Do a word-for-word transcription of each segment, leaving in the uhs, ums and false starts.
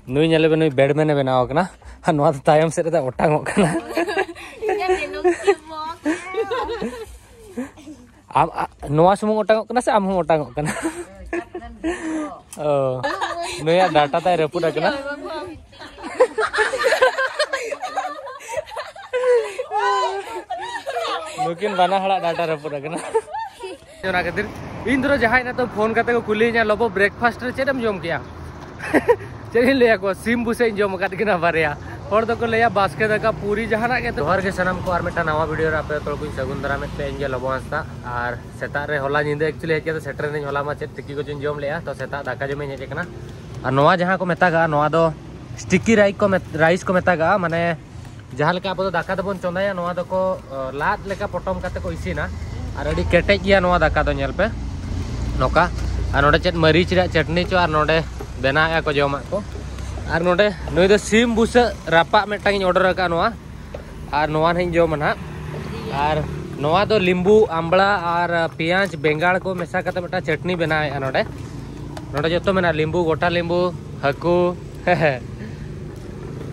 ᱱᱩᱭ ᱧᱮᱞᱮ ᱵᱮᱱ, ᱱᱩᱭ ᱵᱮᱰᱢᱮᱱᱮ ᱵᱮᱱᱟᱣ ᱟᱠᱟᱱᱟ᱾ ᱟᱨ ᱱᱚᱣᱟ ᱫᱚ ᱛᱟᱭᱚᱢ ᱥᱮᱫ ᱨᱮᱫᱚ ᱚᱴᱟᱝᱚᱜ ᱠᱟᱱᱟ᱾ ᱟᱢ, ᱟ-, ᱱᱚᱣᱟ ᱥᱩᱢᱩᱝ ᱚᱴᱟᱝᱚᱜ ᱠᱟᱱᱟ ᱥᱮ ᱟᱢ ᱦᱚᱸ ᱚᱴᱟᱝᱚᱜ ᱠᱟᱱᱟ? ᱚ, ᱱᱩᱭᱟᱜ ᱰᱟᱴᱟ ᱛᱟᱭ ᱨᱟᱹᱯᱩᱫ ᱟᱠᱟᱱᱟ᱾ ᱱᱩᱠᱤᱱ ᱵᱟᱱᱟ ᱦᱚᱲᱟᱜ ᱰᱟᱴᱟ ᱨᱟᱹᱯᱩᱫ ᱟᱠᱟᱱᱟ᱾ ᱚᱱᱟ ᱠᱷᱟᱹᱛᱤᱨ ᱤᱧ ᱫᱷᱚᱨᱚ ᱡᱟᱦᱟᱸᱭ ᱱᱤᱛᱚᱜ ᱯᱷᱳᱱ ᱠᱟᱛᱮ ᱠᱚ ᱠᱩᱞᱤᱭᱤᱧᱟ, "ᱞᱚᱵᱚ, ᱵᱨᱮᱠᱯᱷᱟᱥᱴ ᱨᱮ ᱪᱮᱫ ᱮᱢ ᱡᱚᱢ ᱠᱮᱜᱼᱟ?" ᱪᱮᱫ ᱤᱧ ᱞᱟᱹᱭ ᱟᱠᱚᱣᱟ, ᱥᱤᱢ ᱵᱩᱥᱟᱹᱜ ᱤᱧ ᱡᱚᱢ ᱟᱠᱟᱫ ᱠᱤᱱᱟ ᱵᱟᱨᱭᱟ᱾ ᱦᱚᱲ ᱫᱚᱠᱚ ᱞᱟᱹᱭᱟ ᱵᱟᱥᱠᱮ ᱫᱟᱠᱟ, ᱯᱩᱨᱤ, ᱡᱟᱦᱟᱱᱟᱜ ᱜᱮ᱾ ᱡᱚᱦᱟᱨ ᱜᱮ ᱥᱟᱱᱟᱢ ᱠᱚ, ᱟᱨ ᱢᱤᱫᱴᱟᱝ ᱱᱟᱣᱟ ᱵᱷᱤᱰᱤᱭᱳ ᱨᱮ ᱟᱯᱮ ᱡᱚᱛᱚ ᱦᱚᱲ ᱠᱚᱧ ᱥᱟᱹᱜᱩᱱ ᱫᱟᱨᱟᱢᱮᱫ ᱯᱮ᱾ ᱤᱧ ᱜᱮ ᱞᱚᱵᱚ ᱦᱟᱸᱥᱫᱟ᱾ ᱟᱨ ᱥᱮᱛᱟᱜ ᱨᱮ, ᱦᱚᱞᱟ ᱧᱤᱫᱟᱹ ᱮᱠᱪᱩᱭᱮᱞᱤ ᱦᱮᱡ ᱠᱟᱛᱮ ᱥᱮᱴᱮᱨ ᱮᱱᱟᱹᱧ᱾ ᱦᱚᱞᱟ ᱢᱟ ᱪᱮᱫ ᱛᱤᱠᱤ ᱠᱚᱪᱚᱧ ᱡᱚᱢ ᱞᱮᱜᱼᱟ, ᱛᱚ ᱥᱮᱛᱟᱜ ᱫᱟᱠᱟ ᱡᱚᱢᱤᱧ ᱦᱮᱡ ᱟᱠᱟᱱᱟ᱾ ᱟᱨ ᱱᱚᱣᱟ ᱡᱟᱦᱟᱸ ᱠᱚ ᱢᱮᱛᱟᱜᱟᱜᱼᱟ, ᱱᱚᱣᱟ ᱫᱚ ᱥᱴᱤᱠᱤ ᱨᱟᱭᱤᱥ ᱠᱚ ᱢᱮᱛ-, ᱨᱟᱭᱤᱥ ᱠᱚ ᱢᱮᱛᱟᱜᱟᱜᱼᱟ, ᱢᱟᱱᱮ ᱡᱟᱦᱟᱸ ᱞᱮᱠᱟ ᱟᱵᱚ ᱫᱚ ᱫᱟᱠᱟ ᱫᱚᱵᱚᱱ ᱪᱚᱸᱫᱟᱭᱟ, ᱱᱚᱣᱟ ᱫᱚᱠᱚ, ᱚ, ᱞᱟᱫ ᱞᱮᱠᱟ ᱯᱚᱴᱚᱢ ᱠᱟᱛᱮ ᱠᱚ ᱤᱥᱤᱱᱟ᱾ ᱟᱨ ᱟᱹᱰᱤ ᱠᱮᱴᱮᱡ ᱜᱮᱭᱟ ᱱᱚᱣᱟ ᱫᱟᱠᱟ ᱫᱚ, ᱧᱮᱞ ᱯᱮ ᱱᱚᱝᱠᱟ᱾ ᱟᱨ ᱱᱚᱰᱮ ᱪᱮᱫ ᱢᱟᱹᱨᱤᱪ ᱨᱮᱭᱟᱜ ᱪᱟᱴᱱᱤ ᱪᱚ, ᱟᱨ ᱱᱚᱰᱮ ᱵᱮᱱᱟᱣᱮᱫᱼᱟ ᱠᱚ ᱡᱚᱢᱟᱜ ᱠᱚ᱾ ᱟᱨ ᱱᱚᱰᱮ ᱱᱩᱭ ᱫᱚ ᱥᱤᱢ ᱵᱩᱥᱟᱹᱜ ᱨᱟᱯᱟᱜ ᱢᱤᱫᱴᱟᱝ ᱤᱧ ᱚᱰᱟᱨ ᱟᱠᱟᱫ ᱱᱚᱣᱟ, ᱟᱨ ᱱᱚᱣᱟ ᱱᱟᱦᱟᱜ ᱤᱧ ᱡᱚᱢᱟ ᱱᱟᱦᱟᱜ᱾ ᱟᱨ ᱱᱚᱣᱟ ᱫᱚ ᱞᱤᱢᱵᱩ, ᱟᱢᱵᱽᱲᱟ ᱟᱨ ᱯᱮᱸᱭᱟᱡᱽ, ᱵᱮᱸᱜᱟᱲ ᱠᱚ ᱢᱮᱥᱟ ᱠᱟᱛᱮ ᱢᱤᱫᱴᱟᱝ ᱪᱟᱴᱱᱤ ᱵᱮᱱᱟᱣᱮᱫᱼᱟ ᱱᱚᱰᱮ᱾ ᱱᱚᱰᱮ ᱡᱚᱛᱚ ᱢᱮᱱᱟᱜᱼᱟ, ᱞᱤᱢᱵᱩ, ᱜᱚᱴᱟ ᱞᱤᱢᱵᱩ, ᱦᱟᱹᱠᱩ᱾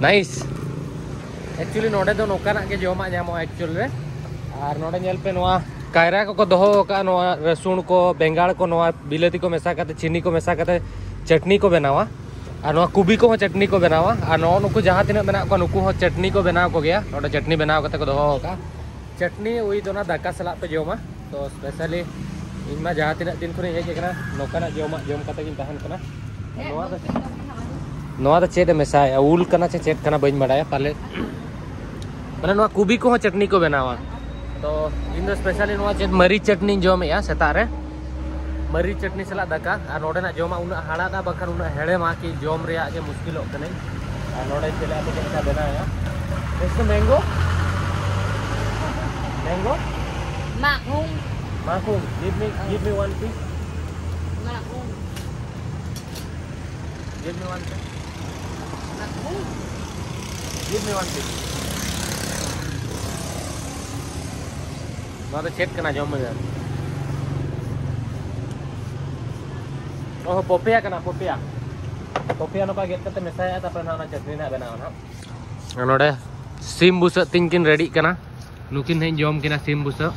ᱱᱟᱭᱤᱥ᱾ ᱮᱠᱪᱩᱭᱮᱞᱤ ᱱᱚᱰᱮ ᱫᱚ ᱱᱚᱝᱠᱟᱱᱟᱜ ᱜᱮ ᱡᱚᱢᱟᱜ ᱧᱟᱢᱚᱜᱼᱟ ᱮᱠᱪᱩᱭᱮᱞ ᱨᱮ᱾ ᱟᱨ ᱱᱚᱰᱮ ᱧᱮᱞ ᱯᱮ, ᱱᱚᱣᱟ ᱠᱟᱭᱨᱟ ᱠᱚᱠᱚ ᱫᱚᱦᱚ ᱟᱠᱟᱫᱼᱟ, ᱱᱚᱣᱟ ᱨᱟᱹᱥᱩᱱ ᱠᱚ, ᱵᱮᱸᱜᱟᱲ ᱠᱚ, ᱱᱚᱣᱟ ᱵᱤᱞᱟᱹᱛᱤ ᱠᱚ ᱢᱮᱥᱟ ᱠᱟᱛᱮ, ᱪᱤᱱᱤ ᱠᱚ ᱢᱮᱥᱟ ᱠᱟᱛᱮ ᱪᱟᱴᱱᱤ ᱠᱚ ᱵᱮᱱᱟᱣᱟ᱾ ᱟᱨ ᱱᱚᱣᱟ ᱠᱚᱵᱤ ᱠᱚᱦᱚᱸ ᱪᱟᱴᱱᱤ ᱠᱚ ᱵᱮᱱᱟᱣᱟ᱾ ᱟᱨ ᱱᱚᱜᱼᱚ ᱱᱩᱠᱩ ᱡᱟᱦᱟᱸ ᱛᱤᱱᱟᱹᱜ ᱢᱮᱱᱟᱜ ᱠᱚᱣᱟ, ᱱᱩᱠᱩ ᱦᱚᱸ ᱪᱟᱴᱱᱤ ᱠᱚ ᱵᱮᱱᱟᱣ ᱠᱚᱜᱮᱭᱟ᱾ ᱱᱚᱰᱮ ᱪᱟᱴᱱᱤ ᱵᱮᱱᱟᱣ ᱠᱟᱛᱮ ᱠᱚ ᱫᱚᱦᱚ ᱟᱠᱟᱫᱼᱟ᱾ ᱪᱟᱴᱱᱤ ᱳᱭ ᱫᱚ ᱚᱱᱟ ᱫᱟᱠᱟ ᱥᱟᱞᱟᱜ ᱯᱮ ᱡᱚᱢᱟ᱾ ᱛᱚ ᱥᱯᱮᱥᱟᱞᱤ ᱤᱧ ᱢᱟ ᱡᱟᱦᱟᱸ ᱛᱤᱱᱟᱹᱜ ᱫᱤᱱ ᱠᱷᱚᱱᱤᱧ ᱦᱮᱡ ᱟᱠᱟᱱᱟ, ᱱᱚᱝᱠᱟᱱᱟᱜ ᱡᱚᱢᱟᱜ ᱡᱚᱢ ᱠᱟᱛᱮ ᱜᱤᱧ ᱛᱟᱦᱮᱱ ᱠᱟᱱᱟ᱾ ᱱᱚᱣᱟ ᱫᱚ, ᱱᱚᱣᱟ ᱫᱚ ᱪᱮᱫ ᱮ ᱢᱮᱥᱟᱭᱟ? ᱩᱞ ᱠᱟᱱᱟ ᱪᱮ ᱪᱮᱫ ᱠᱟᱱᱟ, ᱵᱟᱹᱧ ᱵᱟᱲᱟᱭᱟ ᱯᱟᱞᱮ᱾ ᱢᱟᱱᱮ ᱱᱚᱣᱟ ᱠᱚᱵᱤ ᱠᱚᱦᱚᱸ ᱪᱟᱴᱱᱤ ᱠᱚ ᱵᱮᱱᱟᱣᱟ᱾ ᱛᱚ ᱤᱧ ᱫᱚ ᱥᱯᱮᱥᱟᱞᱤ ᱱᱚᱣᱟ ᱪᱮᱫ ᱢᱟᱹᱨᱤᱪ ᱪᱟᱴᱱᱤᱧ ᱡᱚᱢᱮᱜᱼᱟ ᱥᱮᱛᱟᱜ ᱨᱮ᱾ ᱢᱟᱹᱨᱤᱪ ᱪᱟᱴᱱᱤ ᱥᱟᱞᱟᱜ ᱫᱟᱠᱟ, ᱟᱨ ᱱᱚᱰᱮᱱᱟᱜ ᱡᱚᱢᱟᱜ ᱩᱱᱟᱹᱜ ᱦᱟᱲᱟᱫᱼᱟ, ᱵᱟᱝᱠᱷᱟᱱ ᱩᱱᱟᱹᱜ ᱦᱮᱲᱮᱢᱟ ᱠᱤ ᱡᱚᱢ ᱨᱮᱭᱟᱜ ᱜᱮ ᱢᱩᱥᱠᱤᱞᱚᱜ ᱠᱟᱹᱱᱟᱹᱧ᱾ ᱟᱨ ᱱᱚᱰᱮ ᱪᱮᱫ ᱞᱮᱠᱟ ᱛᱮ ᱪᱮᱫ ᱞᱮᱠᱟ ᱵᱮᱱᱟᱣᱮᱜᱼᱟ? This is mango? Mango? Maqung. Maqung. Give me, give me one piece. Maqung. Give me one piece. Maqung. Give me one piece. ᱱᱚᱣᱟ ᱫᱚ ᱪᱮᱫ ᱠᱟᱱᱟ? ᱡᱚᱢ ᱢᱮ᱾ ᱚ, ᱯᱚᱯᱮᱭᱟ ᱠᱟᱱᱟ, ᱯᱚᱯᱮᱭᱟ᱾ ᱠᱚᱯᱷᱤ ᱱᱚᱝᱠᱟ ᱜᱮᱫ ᱠᱟᱛᱮ ᱢᱮᱥᱟᱭᱟ, ᱛᱟᱨᱯᱚᱨᱮ ᱱᱟᱦᱟᱜ ᱚᱱᱟ ᱪᱟᱴᱱᱤ ᱱᱟᱦᱟᱜ ᱵᱮᱱᱟᱣᱟ ᱱᱟᱦᱟᱜ᱾ ᱱᱚᱰᱮ ᱥᱤᱢ ᱵᱩᱥᱟᱹᱜ ᱛᱤᱧ ᱠᱤᱱ ᱨᱮᱰᱤᱜ ᱠᱟᱱᱟ᱾ ᱱᱩᱠᱤᱱ ᱦᱟᱸᱜ ᱤᱧ ᱡᱚᱢ ᱠᱤᱱᱟ ᱥᱤᱢ ᱵᱩᱥᱟᱹᱜ᱾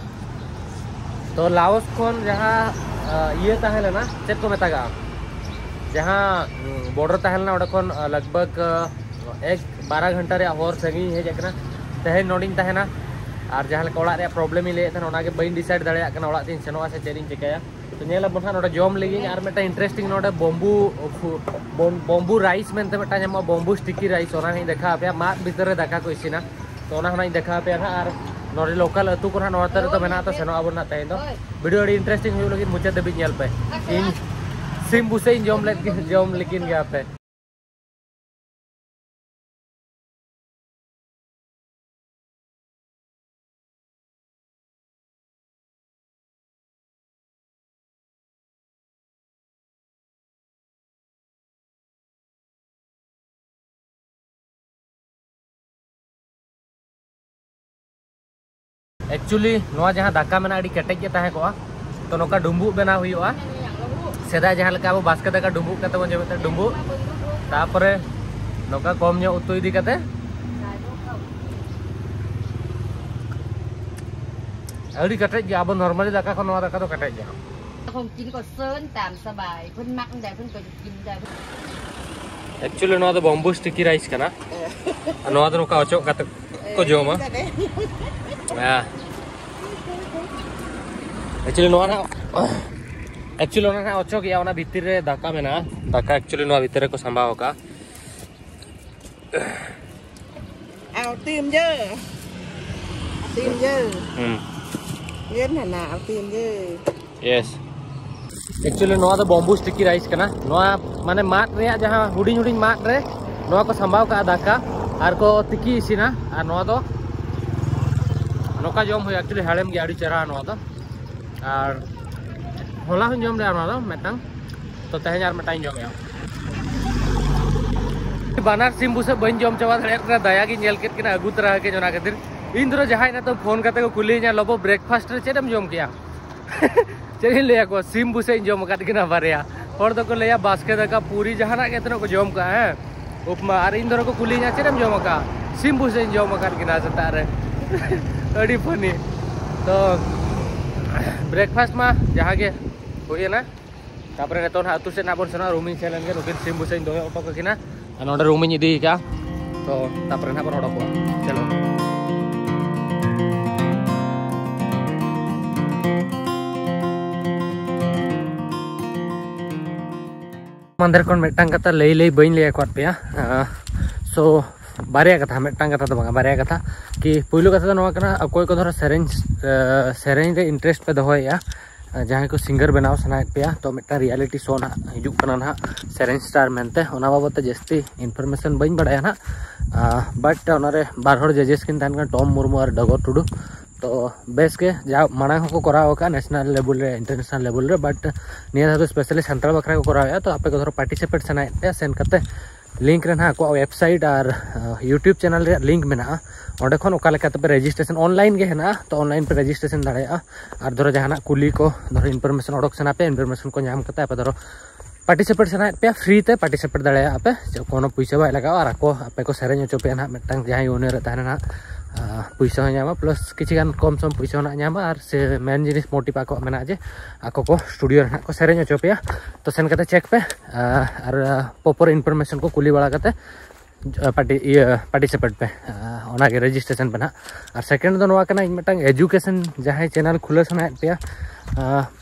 ᱛᱚ ᱞᱟᱣᱚᱥ ᱠᱷᱚᱱ ᱡᱟᱦᱟᱸ, ᱟ, ᱤᱭᱟᱹ ᱛᱟᱦᱮᱸ ᱞᱮᱱᱟ, ᱪᱮᱫ ᱠᱚ ᱢᱮᱛᱟᱜᱟᱜᱼᱟ, ᱡᱟᱦᱟᱸ, ᱩᱸ, ᱵᱚᱨᱰᱟᱨ ᱛᱟᱦᱮᱸ ᱞᱮᱱᱟ, ᱚᱸᱰᱮ ᱠᱷᱚᱱ, ᱟ, ᱞᱟᱜᱽ ᱵᱷᱟᱜᱽ, ᱟ, ᱮᱠ ᱵᱟᱨᱟ ᱜᱷᱚᱱᱴᱟ ᱨᱮᱭᱟᱜ ᱦᱚᱨ ᱥᱟᱺᱜᱤᱧ ᱦᱮᱡ ᱟᱠᱟᱱᱟ᱾ ᱛᱮᱦᱮᱧ ᱱᱚᱰᱮᱧ ᱛᱟᱦᱮᱱᱟ᱾ ᱟᱨ ᱡᱟᱦᱟᱸ ᱞᱮᱠᱟ ᱚᱲᱟᱜ ᱨᱮᱭᱟᱜ ᱯᱨᱚᱵᱞᱮᱢ ᱤᱧ ᱞᱟᱹᱭᱮᱫ ᱛᱟᱦᱮᱱᱟ, ᱚᱱᱟᱜᱮ ᱵᱟᱹᱧ ᱰᱤᱥᱟᱭᱤᱰ ᱫᱟᱲᱮᱭᱟᱜ ᱠᱟᱱᱟ ᱚᱲᱟᱜ ᱛᱤᱧ ᱥᱮᱱᱚᱜᱼᱟ ᱥᱮ ᱪᱮᱫ ᱤᱧ ᱪᱤᱠᱟᱹᱭᱟ᱾ ᱛᱚ ᱧᱮᱞ ᱟᱵᱚᱱ ᱦᱟᱸᱜ ᱱᱚᱰᱮ ᱡᱚᱢ ᱞᱟᱹᱜᱤᱫ ᱟᱨ ᱢᱤᱫᱴᱟᱝ ᱤᱱᱴᱟᱨᱮᱥᱴᱤᱝ ᱱᱚᱰᱮ ᱵᱚᱢᱵᱩ ᱠᱷᱩ-, ᱵᱚᱢ-, ᱵᱚᱢᱵᱩ ᱨᱟᱭᱤᱥ ᱢᱮᱱᱛᱮ ᱢᱤᱫᱴᱟᱝ ᱧᱟᱢᱚᱜᱼᱟ, ᱵᱚᱢᱵᱩ ᱥᱴᱤᱠᱤ ᱨᱟᱭᱤᱥ, ᱚᱱᱟ ᱦᱚᱸᱧ ᱫᱮᱠᱷᱟᱣ ᱟᱯᱮᱭᱟ᱾ ᱢᱟᱫ ᱵᱷᱤᱛᱟᱹᱨ ᱨᱮ ᱫᱟᱠᱟ ᱠᱚ ᱤᱥᱤᱱᱟ, ᱛᱚ ᱚᱱᱟ ᱦᱚᱸ ᱱᱟᱜ ᱤᱧ ᱫᱮᱠᱷᱟᱣ ᱟᱯᱮᱭᱟ ᱱᱟᱜ᱾ ᱟᱨ ᱱᱚᱰᱮ ᱞᱳᱠᱟᱞ ᱟᱹᱛᱩ ᱠᱚᱨᱮ ᱱᱟᱜ ᱱᱚᱣᱟ ᱛᱮ ᱨᱮᱫᱚ ᱢᱮᱱᱟᱜᱼᱟ, ᱛᱚ ᱥᱮᱱᱚᱜ ᱟᱵᱚᱱ ᱱᱟᱜ ᱛᱮᱦᱮᱧ ᱫᱚ᱾ ᱵᱷᱤᱰᱤᱭᱳ ᱟᱹᱰᱤ ᱤᱱᱴᱟᱨᱮᱥᱴᱤᱝ ᱦᱩᱭᱩᱜ ᱞᱟᱹᱜᱤᱫ, ᱢᱩᱪᱟᱹᱫ ᱫᱷᱟᱹᱵᱤᱡ ᱧᱮᱞ ᱯᱮ᱾ ᱤᱧ ᱥᱤᱢ ᱵᱩᱥᱟᱹᱜ ᱤᱧ ᱡᱚᱢ ᱞᱮᱫ ᱜᱮ, ᱡᱚᱢ ᱞᱮᱠᱤᱱ ᱜᱮ ᱟᱯᱮ᱾ ᱮᱠᱪᱩᱭᱮᱞᱤ ᱱᱚᱣᱟ ᱡᱟᱦᱟᱸ ᱫᱟᱠᱟ ᱢᱮᱱᱟᱜᱼᱟ, ᱟᱹᱰᱤ ᱠᱮᱴᱮᱡ ᱜᱮ ᱛᱟᱦᱮᱸ ᱠᱚᱜᱼᱟ᱾ ᱛᱚ ᱱᱚᱝᱠᱟ ᱰᱩᱸᱵᱩᱜ ᱵᱮᱱᱟᱣ ᱦᱩᱭᱩᱜᱼᱟ, ᱥᱮᱫᱟᱭ ᱡᱟᱦᱟᱸ ᱞᱮᱠᱟ ᱟᱵᱚ ᱵᱟᱥᱠᱮ ᱫᱟᱠᱟ ᱰᱩᱸᱵᱩᱜ ᱠᱟᱛᱮ ᱵᱚᱱ ᱡᱚᱢᱮᱫ ᱛᱟᱦᱮᱸᱫ, ᱰᱩᱸᱵᱩᱜ᱾ ᱛᱟᱨᱯᱚᱨᱮ ᱱᱚᱝᱠᱟ ᱠᱚᱢ ᱧᱚᱜ ᱩᱛᱩ ᱤᱫᱤ ᱠᱟᱛᱮ, ᱟᱹᱰᱤ ᱠᱮᱴᱮᱡ ᱜᱮᱭᱟ᱾ ᱟᱵᱚ ᱱᱚᱨᱢᱟᱞᱤ ᱫᱟᱠᱟ ᱠᱷᱚᱱ ᱱᱚᱣᱟ ᱫᱟᱠᱟ ᱫᱚ ᱠᱮᱴᱮᱡ ᱜᱮᱭᱟ᱾ คนกินก็เซินตามสบาย เพิ่นมักอันใดเพิ่นก็กินได้ ᱮᱠᱪᱩᱭᱮᱞᱤ ᱱᱚᱣᱟ ᱫᱚ ᱵᱚᱢᱵᱩ ᱥᱴᱤᱠᱤ ᱨᱟᱭᱤᱥ ᱠᱟᱱᱟ᱾ ᱟᱨ ᱱᱚᱣᱟ ᱫᱚ ᱱᱚᱝᱠᱟ ᱚᱪᱚᱜ ᱠᱟᱛᱮ ᱠᱚ ᱡᱚᱢᱟ᱾ ᱦᱮᱸ᱾ ᱮᱠᱪᱩᱭᱮᱞᱤ ᱱᱚᱣᱟ ᱱᱟᱜ, ᱮᱠᱪᱩᱭᱮᱞᱤ ᱚᱱᱟ ᱱᱟᱜ ᱚᱪᱚᱜᱮᱜᱼᱟ, ᱚᱱᱟ ᱵᱷᱤᱛᱤᱨ ᱨᱮ ᱫᱟᱠᱟ ᱢᱮᱱᱟᱜᱼᱟ᱾ ᱫᱟᱠᱟ ᱮᱠᱪᱩᱭᱮᱞᱤ ᱱᱚᱣᱟ ᱵᱷᱤᱛᱤᱨ ᱨᱮᱠᱚ ᱥᱟᱢᱵᱟᱣ ᱟᱠᱟᱫᱼᱟ᱾ ᱟᱨ ᱛᱤᱱ ᱡᱟᱹ? ᱛᱤᱱ ᱡᱟᱹ? ᱦᱩᱸ᱾ ᱧᱮᱞ ᱢᱮ ᱱᱟ, ᱟᱨ ᱛᱤᱱ ᱡᱟᱹ? ᱭᱮᱥ᱾ ᱮᱠᱪᱩᱭᱮᱞᱤ ᱱᱚᱣᱟ ᱫᱚ ᱵᱚᱢᱵᱩ ᱥᱴᱤᱠᱤ ᱨᱟᱭᱤᱥ ᱠᱟᱱᱟ᱾ ᱱᱚᱣᱟ ᱢᱟᱱᱮ ᱢᱟᱫ ᱨᱮᱭᱟᱜ ᱡᱟᱦᱟᱸ ᱦᱩᱰᱤᱧ ᱦᱩᱰᱤᱧ ᱢᱟᱫ ᱨᱮ ᱱᱚᱣᱟ ᱠᱚ ᱥᱟᱢᱵᱟᱣ ᱠᱟᱜᱼᱟ ᱫᱟᱠᱟ, ᱟᱨ ᱠᱚ ᱛᱤᱠᱤ ᱤᱥᱤᱱᱟ᱾ ᱟᱨ ᱱᱚᱣᱟ ᱫᱚ ᱱᱚᱝᱠᱟ ᱡᱚᱢ ᱦᱩᱭᱩᱜᱼᱟ᱾ ᱮᱠᱪᱩᱭᱮᱞᱤ ᱦᱮᱲᱮᱢ ᱜᱮᱭᱟ, ᱟᱹᱰᱤ ᱪᱮᱦᱨᱟ ᱱᱚᱣᱟ ᱫᱚ᱾ ᱟᱨ ᱦᱚᱞᱟ ᱦᱚᱸᱧ ᱡᱚᱢ ᱞᱮᱜᱼᱟ ᱱᱚᱣᱟ ᱫᱚ ᱢᱤᱫᱴᱟᱝ, ᱛᱚ ᱛᱮᱦᱮᱧ ᱟᱨ ᱢᱤᱫᱴᱟᱝ ᱤᱧ ᱡᱚᱢᱮᱜᱼᱟ᱾ ᱵᱟᱱᱟᱨ ᱥᱤᱢ ᱵᱩᱥᱟᱹᱜ ᱵᱟᱹᱧ ᱡᱚᱢ ᱪᱟᱵᱟ ᱫᱟᱲᱮᱭᱟᱜ ᱠᱟᱱᱟ, ᱫᱟᱭᱟ ᱜᱤᱧ ᱧᱮᱞ ᱠᱮᱫ ᱠᱤᱱᱟ, ᱟᱹᱜᱩ ᱛᱚᱨᱟ ᱟᱹᱠᱤᱱ, ᱚᱱᱟ ᱠᱷᱟᱹᱛᱤᱨ᱾ ᱤᱧ ᱫᱷᱚᱨᱚ ᱡᱟᱦᱟᱸᱭ ᱱᱤᱛᱚᱜ ᱯᱷᱳᱱ ᱠᱟᱛᱮ ᱠᱚ ᱠᱩᱞᱤᱭᱤᱧᱟ, "ᱞᱚᱵᱚ, ᱵᱨᱮᱠᱯᱷᱟᱥᱴ ᱨᱮ ᱪᱮᱫ ᱮᱢ ᱡᱚᱢ ᱠᱮᱜᱼᱟ?" ᱪᱮᱫ ᱤᱧ ᱞᱟᱹᱭ ᱟᱠᱚᱣᱟ, ᱥᱤᱢ ᱵᱩᱥᱟᱹᱜ ᱤᱧ ᱡᱚᱢ ᱟᱠᱟᱫ ᱠᱤᱱᱟ ᱵᱟᱨᱭᱟ᱾ ᱦᱚᱲ ᱫᱚᱠᱚ ᱞᱟᱹᱭᱟ ᱵᱟᱥᱠᱮ ᱫᱟᱠᱟ, ᱯᱩᱨᱤ, ᱡᱟᱦᱟᱱᱟᱜ ᱜᱮ ᱛᱤᱱᱟᱹᱜ ᱠᱚ ᱡᱚᱢ ᱠᱟᱜᱼᱟ, ᱦᱮᱸ, ᱩᱯᱢᱟ, ᱟᱨ ᱤᱧ ᱫᱚ ᱠᱚ ᱠᱩᱞᱤᱧᱟ, "ᱪᱮᱫ ᱮᱢ ᱡᱚᱢ ᱟᱠᱟᱫ?" "ᱥᱤᱢ ᱵᱷᱩᱥᱟᱹᱧ ᱡᱚᱢ ᱟᱠᱟᱫ ᱠᱤᱱᱟ ᱥᱮᱛᱟᱜ ᱨᱮ᱾" ᱟᱹᱰᱤ funny᱾ ᱛᱚ breakfast ᱢᱟ ᱡᱟᱦᱟᱸ ᱜᱮ ᱦᱩᱭᱮᱱᱟ, ᱛᱟᱯᱚᱨᱮ ᱱᱤᱛᱚᱜ ᱱᱟᱦᱟᱜ ᱟᱹᱛᱩ ᱥᱮᱫ ᱱᱟᱦᱟᱜ ᱵᱚᱱ ᱥᱮᱱᱚᱜᱼᱟ᱾ ᱨᱩᱢᱤᱧ ᱥᱮᱱ ᱞᱮᱱ ᱜᱮ, ᱱᱩᱠᱤᱱ ᱥᱤᱢ ᱵᱷᱩᱥᱟᱹᱧ ᱫᱚᱦᱚ ᱦᱚᱴᱚ ᱠᱟᱹᱠᱤᱱᱟ᱾ ᱟᱨ ᱱᱚᱰᱮ ᱨᱩᱢᱤᱧ ᱤᱫᱤ ᱟᱠᱟᱫᱼᱟ, ᱛᱚ ᱛᱟᱯᱚᱨᱮ ᱱᱟᱦᱟᱜ ᱵᱚᱱ ᱚᱰᱚᱠᱚᱜᱼᱟ᱾ ᱪᱚᱞᱚ᱾ ᱢᱟᱱᱫᱷᱮᱨ ᱠᱷᱚᱱ ᱢᱤᱫᱴᱟᱝ ᱠᱟᱛᱷᱟ ᱞᱟᱹᱭ ᱞᱟᱹᱭ ᱵᱟᱹᱧ ᱞᱟᱹᱭ ᱟᱠᱟᱫ ᱯᱮᱭᱟ᱾ ᱥᱳ ᱵᱟᱨᱭᱟ ᱠᱟᱛᱷᱟ, ᱢᱤᱫᱴᱟᱝ ᱠᱟᱛᱷᱟ ᱫᱚ ᱵᱟᱝᱟ, ᱵᱟᱨᱭᱟ ᱠᱟᱛᱷᱟ᱾ ᱠᱤ ᱯᱩᱭᱞᱩ ᱠᱟᱛᱷᱟ ᱫᱚ ᱱᱚᱣᱟ ᱠᱟᱱᱟ, ᱚᱠᱚᱭ ᱠᱚ ᱫᱷᱚᱨᱚ ᱥᱮᱨᱮᱧ, ᱥᱮᱨᱮᱧ ᱨᱮ interest ᱯᱮ ᱫᱚᱦᱚᱭᱮᱫᱼᱟ, ᱡᱟᱦᱟᱸᱭ ᱠᱚ singer ᱵᱮᱱᱟᱣ ᱥᱟᱱᱟᱭᱮᱫ ᱯᱮᱭᱟ, ᱛᱚ ᱢᱤᱫᱴᱟᱝ reality show ᱱᱟᱦᱟᱜ ᱦᱤᱡᱩᱜ ᱠᱟᱱᱟ ᱱᱟᱦᱟᱜ ᱥᱮᱨᱮᱧ ᱥᱴᱟᱨ ᱢᱮᱱᱛᱮ᱾ ᱚᱱᱟ ᱵᱟᱵᱚᱫ ᱛᱮ ᱡᱟᱹᱥᱛᱤ information ᱵᱟᱹᱧ ᱵᱟᱲᱟᱭᱟ ᱱᱟᱦᱟᱜ, but ᱚᱱᱟᱨᱮ ᱵᱟᱨ ᱦᱚᱲ judges ᱠᱤᱱ ᱛᱟᱦᱮᱱ ᱠᱟᱱᱟ, ᱴᱚᱢ ᱢᱩᱨᱢᱩ ᱟᱨ ᱰᱚᱜᱚᱨ ᱴᱩᱰᱩ᱾ ᱛᱚ ᱵᱮᱥ ᱜᱮ, ᱡᱟ ᱢᱟᱲᱟᱝ ᱦᱚᱸᱠᱚ ᱠᱚᱨᱟᱣ ᱟᱠᱟᱫᱼᱟ national level ᱨᱮ, international level ᱨᱮ, but ᱱᱤᱭᱟᱹ ᱫᱷᱟᱣ ᱫᱚ specially ᱥᱟᱱᱛᱟᱲ ᱵᱟᱠᱷᱨᱟ ᱠᱚ ᱠᱚᱨᱟᱣᱮᱫᱼᱟ᱾ ᱛᱚ ᱟᱯᱮ ᱠᱚ ᱫᱷᱚᱨᱚ participate ᱥᱟᱱᱟᱭᱮᱫ ᱯᱮᱭᱟ, ᱥᱮᱱ ᱠᱟᱛᱮ link ᱨᱮ ᱱᱟᱦᱟᱜ ᱟᱠᱚᱣᱟᱜ website ᱟᱨ YouTube channel ᱨᱮᱭᱟᱜ link ᱢᱮᱱᱟᱜᱼᱟ᱾ ᱚᱸᱰᱮ ᱠᱷᱚᱱ ᱚᱠᱟ ᱞᱮᱠᱟ ᱛᱮᱯᱮ registration, online ᱜᱮ ᱦᱮᱱᱟᱜᱼᱟ, ᱛᱚ online ᱯᱮ registration ᱫᱟᱲᱮᱭᱟᱜᱼᱟ᱾ ᱟᱨ ᱫᱷᱚᱨᱚ ᱡᱟᱦᱟᱱᱟᱜ ᱠᱩᱞᱤ ᱠᱚ, ᱫᱷᱚᱨᱚ information ᱚᱰᱚᱠ ᱥᱟᱱᱟ ᱯᱮᱭᱟ, information ᱠᱚ ᱧᱟᱢ ᱠᱟᱛᱮ ᱟᱯᱮ ᱫᱷᱚᱨᱚ participate ᱥᱟᱱᱟᱭᱮᱫ ᱯᱮᱭᱟ, free ᱛᱮ participate ᱫᱟᱲᱮᱭᱟᱜᱼᱟ ᱯᱮ, ᱪᱮᱫ ᱠᱳᱱᱳ ᱯᱩᱭᱥᱟᱹ ᱵᱟᱭ ᱞᱟᱜᱟᱜᱼᱟ᱾ ᱟᱨ ᱟᱠᱚ ᱟᱯᱮ ᱠᱚ ᱥᱮᱨᱮᱧ ᱦᱚᱪᱚ ᱯᱮᱭᱟ ᱱᱟᱦᱟᱜ, ᱢᱤᱫᱴᱟᱝ ᱡᱟᱦᱟᱸᱭ owner ᱮ ᱛᱟᱦᱮᱱᱟ ᱱᱟᱦᱟᱜ, ᱯᱩᱭᱥᱟᱹ ᱦᱚᱸ ᱧᱟᱢᱟ, plus ᱠᱤᱪᱷᱩ ᱜᱟᱱ ᱠᱚᱢ ᱥᱚᱢ ᱯᱩᱭᱥᱟᱹ ᱦᱚᱸ ᱱᱟᱦᱟᱜ ᱧᱟᱢᱟ᱾ ᱟᱨ ᱥᱮ main ᱡᱤᱱᱤᱥ motive ᱟᱠᱚᱣᱟᱜ ᱢᱮᱱᱟᱜᱼᱟ ᱡᱮ ᱟᱠᱚ ᱠᱚ studio ᱨᱮ ᱱᱟᱦᱟᱜ ᱠᱚ ᱥᱮᱨᱮᱧ ᱦᱚᱪᱚ ᱯᱮᱭᱟ᱾ ᱛᱚ ᱥᱮᱱ ᱠᱟᱛᱮ check ᱯᱮ, ᱟᱨ proper information ᱠᱚ ᱠᱩᱞᱤ ᱵᱟᱲᱟ ᱠᱟᱛᱮ ᱯᱟᱨᱴᱤ ᱤᱭᱟᱹ participate ᱯᱮ᱾ ᱚᱱᱟᱜᱮ registration ᱯᱮ ᱱᱟᱦᱟᱜ᱾ ᱟᱨ second ᱫᱚ ᱱᱚᱣᱟ ᱠᱟᱱᱟ, ᱤᱧ ᱢᱤᱫᱴᱟᱝ education ᱡᱟᱦᱟᱸᱭ channel ᱠᱷᱩᱞᱟᱹᱣ ᱥᱟᱱᱟᱭᱮᱫ ᱯᱮᱭᱟ,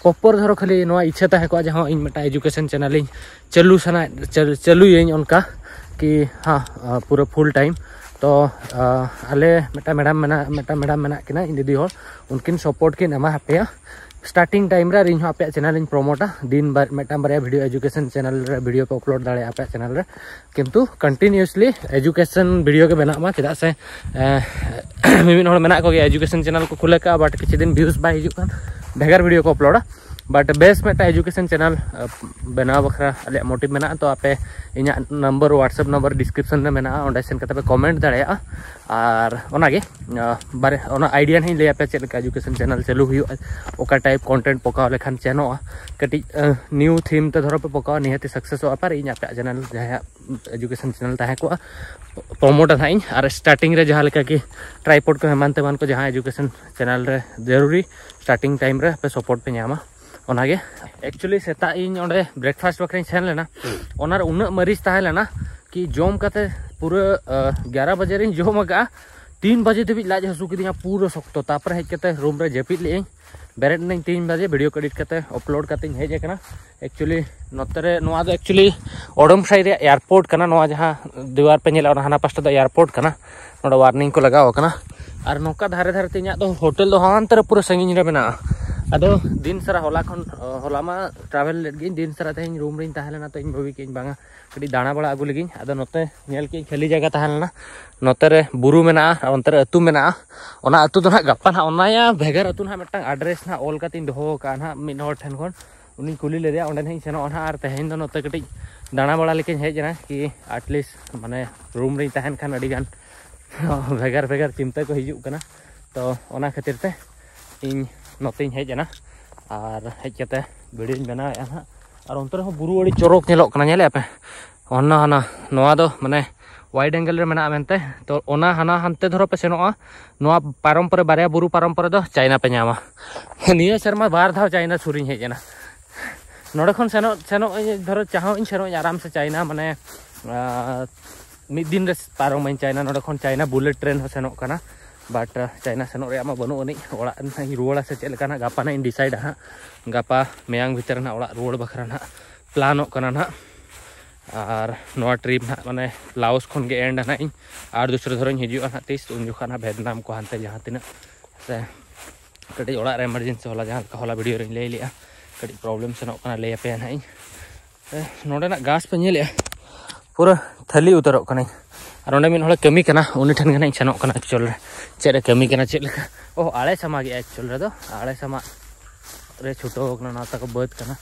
proper ᱫᱷᱚᱨᱚ ᱠᱷᱟᱹᱞᱤ ᱱᱚᱣᱟ ᱤᱪᱪᱷᱟᱹ ᱛᱟᱦᱮᱸ ᱠᱚᱜᱼᱟ ᱡᱮ ᱦᱚᱸ ᱤᱧ ᱢᱤᱫᱴᱟᱝ education channel ᱤᱧ ᱪᱟᱹᱞᱩ ᱥᱟᱱᱟᱭᱮᱫ, ᱪᱟᱹᱞᱩ, ᱪᱟᱹᱞᱩᱭᱟᱹᱧ ᱚᱱᱠᱟ ᱠᱤ, ᱦᱮᱸ, ᱯᱩᱨᱟᱹ full time᱾ ᱛᱚ ᱟᱞᱮ ᱢᱤᱫᱴᱟᱝ madam ᱢᱮᱱᱟᱜ, ᱢᱤᱫᱴᱟᱝ madam ᱢᱮᱱᱟᱜ ᱠᱤᱱᱟ, ᱤᱧ ᱫᱤᱫᱤ ᱦᱚᱲ, ᱩᱱᱠᱤᱱ support ᱠᱤᱱ ᱮᱢᱟ ᱦᱟᱯᱮᱭᱟ starting time ᱨᱮ᱾ ᱟᱨ ᱤᱧ ᱦᱚᱸ ᱟᱯᱮᱭᱟᱜ channel ᱤᱧ promoteᱟ, ᱫᱤᱱ ᱵᱟᱨ ᱢᱤᱫᱴᱟᱝ ᱵᱟᱨᱭᱟ video education channel ᱨᱮ video ᱯᱮ upload ᱫᱟᱲᱮᱭᱟᱜᱼᱟ ᱟᱯᱮᱭᱟᱜ channel ᱨᱮ, ᱠᱤᱱᱛᱩ continuously education video ᱜᱮ ᱵᱮᱱᱟᱜ ᱢᱟ᱾ ᱪᱮᱫᱟᱜ ᱥᱮ ᱢᱤᱢᱤᱫ ᱦᱚᱲ ᱢᱮᱱᱟᱜ ᱠᱚᱜᱮᱭᱟ education channel ᱠᱚ ᱠᱷᱩᱞᱟᱹ ᱠᱟᱜᱼᱟ, but ᱠᱤᱪᱷᱩ ᱫᱤᱱ views ᱵᱟᱭ ᱦᱤᱡᱩᱜ ᱠᱟᱱ, ᱵᱷᱮᱜᱟᱨ video ᱠᱚ uploadᱟ᱾ but best ᱢᱤᱫᱴᱟᱝ education channel ᱵᱮᱱᱟᱣ ᱵᱟᱠᱷᱨᱟ ᱟᱞᱮᱭᱟᱜ motive ᱢᱮᱱᱟᱜᱼᱟ᱾ ᱛᱚ ᱟᱯᱮ ᱤᱧᱟᱹᱜ number, WhatsApp number description ᱨᱮ ᱢᱮᱱᱟᱜᱼᱟ, ᱚᱸᱰᱮ ᱥᱮᱱ ᱠᱟᱛᱮ ᱯᱮ comment ᱫᱟᱲᱮᱭᱟᱜᱼᱟ᱾ ᱟᱨ ᱚᱱᱟᱜᱮ ᱵᱟᱨᱮ ᱚᱱᱟ idea ᱱᱟᱦᱟᱜ ᱤᱧ ᱞᱟᱹᱭ ᱟᱯᱮᱭᱟ, ᱪᱮᱫ ᱞᱮᱠᱟ education channel ᱪᱟᱹᱞᱩ ᱦᱩᱭᱩᱜᱼᱟ, ᱚᱠᱟ type content ᱯᱚᱠᱟᱣ ᱞᱮᱠᱷᱟᱱ ᱪᱮᱱᱚᱜᱼᱟ᱾ ᱠᱟᱹᱴᱤᱡ new theme ᱛᱮ ᱫᱷᱚᱨᱚ ᱯᱮ ᱯᱚᱠᱟᱣᱟ, ᱱᱤᱦᱟᱹᱛᱤ successᱚᱜᱼᱟ᱾ ᱟᱨ ᱤᱧ ᱟᱯᱮᱭᱟᱜ channel ᱡᱟᱦᱟᱸᱭᱟᱜ education channel ᱛᱟᱦᱮᱸ ᱠᱚᱜᱼᱟ, promote ᱱᱟᱦᱟᱜ ᱤᱧ᱾ ᱟᱨ starting ᱨᱮ ᱡᱟᱦᱟᱸ ᱞᱮᱠᱟ ᱠᱤ tripod ᱠᱚ ᱮᱢᱟᱱ ᱛᱮᱢᱟᱱ ᱠᱚ ᱡᱟᱦᱟᱸ education channel ᱨᱮ ᱡᱟᱹᱨᱩᱨᱤ, starting time ᱨᱮ ᱟᱯᱮ support ᱯᱮ ᱧᱟᱢᱟ᱾ ᱚᱱᱟᱜᱮ actually ᱥᱮᱛᱟᱜ ᱤᱧ ᱚᱸᱰᱮ breakfast ᱵᱟᱠᱷᱨᱟᱧ ᱥᱮᱱ ᱞᱮᱱᱟ, ᱚᱱᱟᱨᱮ ᱩᱱᱟᱹᱜ ᱢᱟᱹᱨᱤᱪ ᱛᱟᱦᱮᱸ ᱞᱮᱱᱟ ᱠᱤ ᱡᱚᱢ ᱠᱟᱛᱮ ᱯᱩᱨᱟᱹ ᱜᱮᱭᱟᱨᱟ ᱵᱟᱡᱮ ᱨᱤᱧ ᱡᱚᱢ ᱟᱠᱟᱫᱼᱟ᱾ ᱛᱤᱱ ᱵᱟᱡᱮ ᱫᱷᱟᱹᱵᱤᱡ ᱞᱟᱡ ᱦᱟᱹᱥᱩ ᱠᱤᱫᱤᱧᱟ ᱯᱩᱨᱟᱹ ᱥᱚᱠᱛᱚ᱾ ᱛᱟᱨᱯᱚᱨᱮ ᱦᱮᱡ ᱠᱟᱛᱮ room ᱨᱮ ᱡᱟᱹᱯᱤᱫ ᱞᱮᱫᱟᱹᱧ, ᱵᱮᱨᱮᱫ ᱮᱱᱟᱹᱧ ᱛᱤᱱ ᱵᱟᱡᱮ, video ᱠᱚ edit ᱠᱟᱛᱮ upload ᱠᱟᱛᱮᱧ ᱦᱮᱡ ᱟᱠᱟᱱᱟ᱾ Actually ᱱᱚᱛᱮ ᱨᱮ, ᱱᱚᱣᱟ ᱫᱚ actually ᱚᱰᱚᱢᱥᱟᱭ ᱨᱮᱭᱟᱜ airport ᱠᱟᱱᱟ᱾ ᱱᱚᱣᱟ ᱡᱟᱦᱟᱸ ᱫᱩᱣᱟᱨ ᱯᱮ ᱧᱮᱞᱟ, ᱚᱱᱟ ᱦᱟᱱᱟ ᱯᱟᱥᱴᱟ ᱫᱚ airport ᱠᱟᱱᱟ᱾ ᱱᱚᱰᱮ warning ᱠᱚ ᱞᱟᱜᱟᱣ ᱟᱠᱟᱱᱟ᱾ ᱟᱨ ᱱᱚᱝᱠᱟ ᱫᱷᱟᱨᱮ ᱫᱷᱟᱨᱮ ᱛᱮ ᱤᱧᱟᱹᱜ ᱫᱚ hotel ᱫᱚ ᱦᱟᱱᱛᱮ ᱨᱮ ᱯᱩᱨᱟᱹ ᱥᱟᱺᱜᱤᱧ ᱨᱮ ᱢᱮᱱᱟᱜᱼᱟ᱾ ᱟᱫᱚ ᱫᱤᱱ ᱥᱟᱨᱟ ᱦᱚᱞᱟ ᱠᱷᱚᱱ, ᱦᱚᱞᱟ ᱢᱟ travel ᱞᱮᱫ ᱜᱤᱧ, ᱫᱤᱱ ᱥᱟᱨᱟ ᱛᱮᱦᱮᱧ room ᱨᱤᱧ ᱛᱟᱦᱮᱸ ᱞᱮᱱᱟ᱾ ᱛᱚ ᱤᱧ ᱵᱷᱟᱹᱵᱤ ᱠᱮᱫᱟᱹᱧ ᱵᱟᱝᱟ, ᱠᱟᱹᱴᱤᱡ ᱫᱟᱬᱟ ᱵᱟᱲᱟ ᱟᱹᱜᱩ ᱞᱮᱜᱤᱧ᱾ ᱟᱫᱚ ᱱᱚᱛᱮ ᱧᱮᱞ ᱠᱮᱫᱟᱹᱧ ᱠᱷᱟᱹᱞᱤ ᱡᱟᱭᱜᱟ ᱛᱟᱦᱮᱸ ᱞᱮᱱᱟ, ᱱᱚᱛᱮ ᱨᱮ ᱵᱩᱨᱩ ᱢᱮᱱᱟᱜᱼᱟ ᱟᱨ ᱚᱱᱛᱮ ᱨᱮ ᱟᱹᱛᱩ ᱢᱮᱱᱟᱜᱼᱟ᱾ ᱚᱱᱟ ᱟᱹᱛᱩ ᱫᱚ ᱱᱟᱦᱟᱜ ᱜᱟᱯᱟ ᱱᱟᱦᱟᱜ ᱚᱱᱟᱭᱟ ᱵᱷᱮᱜᱟᱨ ᱟᱹᱛᱩ ᱱᱟᱦᱟᱜ ᱢᱤᱫᱴᱟᱝ address ᱱᱟᱦᱟᱜ ᱚᱞ ᱠᱟᱛᱮᱧ ᱫᱚᱦᱚ ᱟᱠᱟᱫᱼᱟ ᱱᱟᱦᱟᱜ ᱢᱤᱫ ᱦᱚᱲ ᱴᱷᱮᱱ ᱠᱷᱚᱱ᱾ ᱩᱱᱤᱧ ᱠᱩᱞᱤ ᱞᱮᱫᱮᱭᱟ, ᱚᱸᱰᱮ ᱱᱟᱦᱟᱜ ᱤᱧ ᱥᱮᱱᱚᱜᱼᱟ ᱱᱟᱦᱟᱜ᱾ ᱟᱨ ᱛᱮᱦᱮᱧ ᱫᱚ ᱱᱚᱛᱮ ᱠᱟᱹᱴᱤᱡ ᱫᱟᱬᱟ ᱵᱟᱲᱟ ᱞᱮᱠᱟᱧ ᱦᱮᱡ ᱮᱱᱟ ᱠᱤ at least ᱢᱟᱱᱮ room ᱨᱤᱧ ᱛᱟᱦᱮᱱ ᱠᱷᱟᱱ ᱟᱹᱰᱤ ᱜᱟᱱ ᱵᱷᱮᱜᱟᱨ ᱵᱷᱮᱜᱟᱨ ᱪᱤᱱᱛᱟᱹ ᱠᱚ ᱦᱤᱡᱩᱜ ᱠᱟᱱᱟ᱾ ᱛᱚ ᱚᱱᱟ ᱠᱷᱟᱹᱛᱤᱨ ᱛᱮ ᱤᱧ ᱱᱚᱛᱮᱧ ᱦᱮᱡ ᱮᱱᱟ᱾ ᱟᱨ ᱦᱮᱡ ᱠᱟᱛᱮ video ᱧ ᱵᱮᱱᱟᱣᱮᱫᱼᱟ ᱱᱟᱦᱟᱜ᱾ ᱟᱨ ᱚᱱᱛᱮ ᱨᱮᱦᱚᱸ ᱵᱩᱨᱩ ᱟᱹᱰᱤ ᱪᱚᱨᱚᱠ ᱧᱮᱞᱚᱜ ᱠᱟᱱᱟ, ᱧᱮᱞᱮᱫᱼᱟ ᱯᱮ? ᱚᱱᱟ ᱦᱟᱱᱟ, ᱱᱚᱣᱟ ᱫᱚ ᱢᱟᱱᱮ wide angle ᱨᱮ ᱢᱮᱱᱟᱜᱼᱟ ᱢᱮᱱᱛᱮ᱾ ᱛᱚ ᱚᱱᱟ ᱦᱟᱱᱟ ᱦᱟᱱᱛᱮ ᱫᱷᱚᱨᱚ ᱯᱮ ᱥᱮᱱᱚᱜᱼᱟ, ᱱᱚᱣᱟ ᱯᱟᱨᱚᱢ ᱯᱚᱨᱮ, ᱵᱟᱨᱭᱟ ᱵᱩᱨᱩ ᱯᱟᱨᱚᱢ ᱯᱚᱨᱮ ᱫᱚ ᱪᱟᱭᱱᱟ ᱯᱮ ᱧᱟᱢᱟ᱾ ᱱᱤᱭᱟᱹ ᱥᱮᱨᱢᱟ ᱵᱟᱨ ᱫᱷᱟᱣ ᱪᱟᱭᱱᱟ ᱥᱩᱨᱤᱧ ᱦᱮᱡ ᱮᱱᱟ᱾ ᱱᱚᱰᱮ ᱠᱷᱚᱱ ᱥᱮᱱᱚᱜ ᱥᱮᱱᱚᱜ ᱟᱹᱧ, ᱫᱷᱚᱨᱚ ᱪᱟᱦᱚᱸ ᱤᱧ ᱥᱮᱱᱚᱜ ᱟᱹᱧ ᱟᱨᱟᱢ ᱥᱮ ᱪᱟᱭᱱᱟ, ᱢᱟᱱᱮ ᱟᱨ ᱢᱤᱫ ᱫᱤᱱ ᱨᱮ ᱯᱟᱨᱚᱢᱟᱹᱧ ᱪᱟᱭᱱᱟ᱾ ᱱᱚᱰᱮ ᱠᱷᱚᱱ ᱪᱟᱭᱱᱟ bullet train ᱦᱚᱸ ᱥᱮᱱᱚᱜ ᱠᱟᱱᱟ, but ᱪᱟᱭᱱᱟ ᱥᱮᱱᱚᱜ ᱨᱮᱭᱟᱜ ᱢᱟ ᱵᱟᱹᱱᱩᱜ ᱟᱹᱱᱤᱡ᱾ ᱚᱲᱟᱜ ᱱᱟᱦᱟᱜ ᱤᱧ ᱨᱩᱣᱟᱹᱲᱟ ᱥᱮ ᱪᱮᱫ ᱞᱮᱠᱟ ᱱᱟᱦᱟᱜ, ᱜᱟᱯᱟ ᱱᱟᱦᱟᱜ ᱤᱧ decide ᱟ ᱦᱟᱸᱜ᱾ ᱜᱟᱯᱟ ᱢᱮᱭᱟᱝ ᱵᱷᱤᱛᱨᱤ ᱱᱟᱦᱟᱜ ᱚᱲᱟᱜ ᱨᱩᱣᱟᱹᱲ ᱵᱟᱠᱷᱨᱟ ᱱᱟᱦᱟᱜ ᱯᱞᱟᱱᱚᱜ ᱠᱟᱱᱟ ᱱᱟᱦᱟᱜ᱾ ᱟᱨ ᱱᱚᱣᱟ trip ᱱᱟᱦᱟᱜ ᱢᱟᱱᱮ ᱞᱟᱣᱳᱥ ᱠᱷᱚᱱ ᱜᱮ end ᱟ ᱱᱟᱦᱟᱜ ᱤᱧ, ᱟᱨ ᱫᱩᱥᱨᱟᱹ ᱫᱷᱚᱨᱚᱧ ᱦᱤᱡᱩᱜᱼᱟ ᱱᱟᱦᱟᱜ ᱛᱤᱥ, ᱩᱱ ᱡᱚᱠᱷᱚᱱ ᱱᱟᱦᱟᱜ ᱵᱷᱮᱛᱱᱟᱢ ᱠᱚ ᱦᱟᱱᱛᱮ ᱡᱟᱦᱟᱸ ᱛᱤᱱᱟᱹᱜ ᱥᱮ ᱠᱟᱹᱴᱤᱡ ᱚᱲᱟᱜ ᱨᱮ emergency, ᱦᱚᱞᱟ ᱡᱟᱦᱟᱸ ᱞᱮᱠᱟ ᱦᱚᱞᱟ video ᱨᱮᱧ ᱞᱟᱹᱭ ᱞᱮᱜᱼᱟ, ᱠᱟᱹᱴᱤᱡ problem ᱥᱮᱱᱚᱜ ᱠᱟᱱᱟ, ᱞᱟᱹᱭ ᱟᱯᱮᱭᱟ ᱱᱟᱦᱟᱜ ᱤᱧ᱾ ᱮ, ᱱᱚᱸᱰᱮᱱᱟᱜ ᱜᱷᱟᱥ ᱯᱮ ᱧᱮᱞᱮᱜᱼᱟ? ᱯᱩᱨᱟᱹ ᱛᱷᱟᱹᱞᱤ ᱩᱛᱟᱹᱨᱚᱜ ᱠᱟᱹᱱᱟᱹᱧ᱾ ᱟᱨ ᱚᱸᱰᱮ ᱢᱤᱫ ᱦᱚᱲᱮ ᱠᱟᱹᱢᱤ ᱠᱟᱱᱟ, ᱩᱱᱤ ᱴᱷᱮᱱ ᱜᱮ ᱱᱟᱦᱟᱜ ᱤᱧ ᱥᱮᱱᱚᱜ ᱠᱟᱱᱟ actual ᱨᱮ᱾ ᱪᱮᱫ ᱮ ᱠᱟᱹᱢᱤ ᱠᱟᱱᱟ, ᱪᱮᱫ ᱞᱮᱠᱟ? ᱚ, ᱟᱲᱮ ᱥᱟᱢᱟᱜᱮᱜᱼᱟ actual ᱨᱮᱫᱚ, ᱟᱲᱮ ᱥᱟᱢᱟᱜ᱾ ᱨᱮ ᱪᱷᱩᱴᱟᱹᱣ ᱠᱟᱱᱟ, ᱱᱚᱣᱟ ᱛᱟᱠᱚ ᱵᱟᱹᱫᱽ ᱠᱟᱱᱟ᱾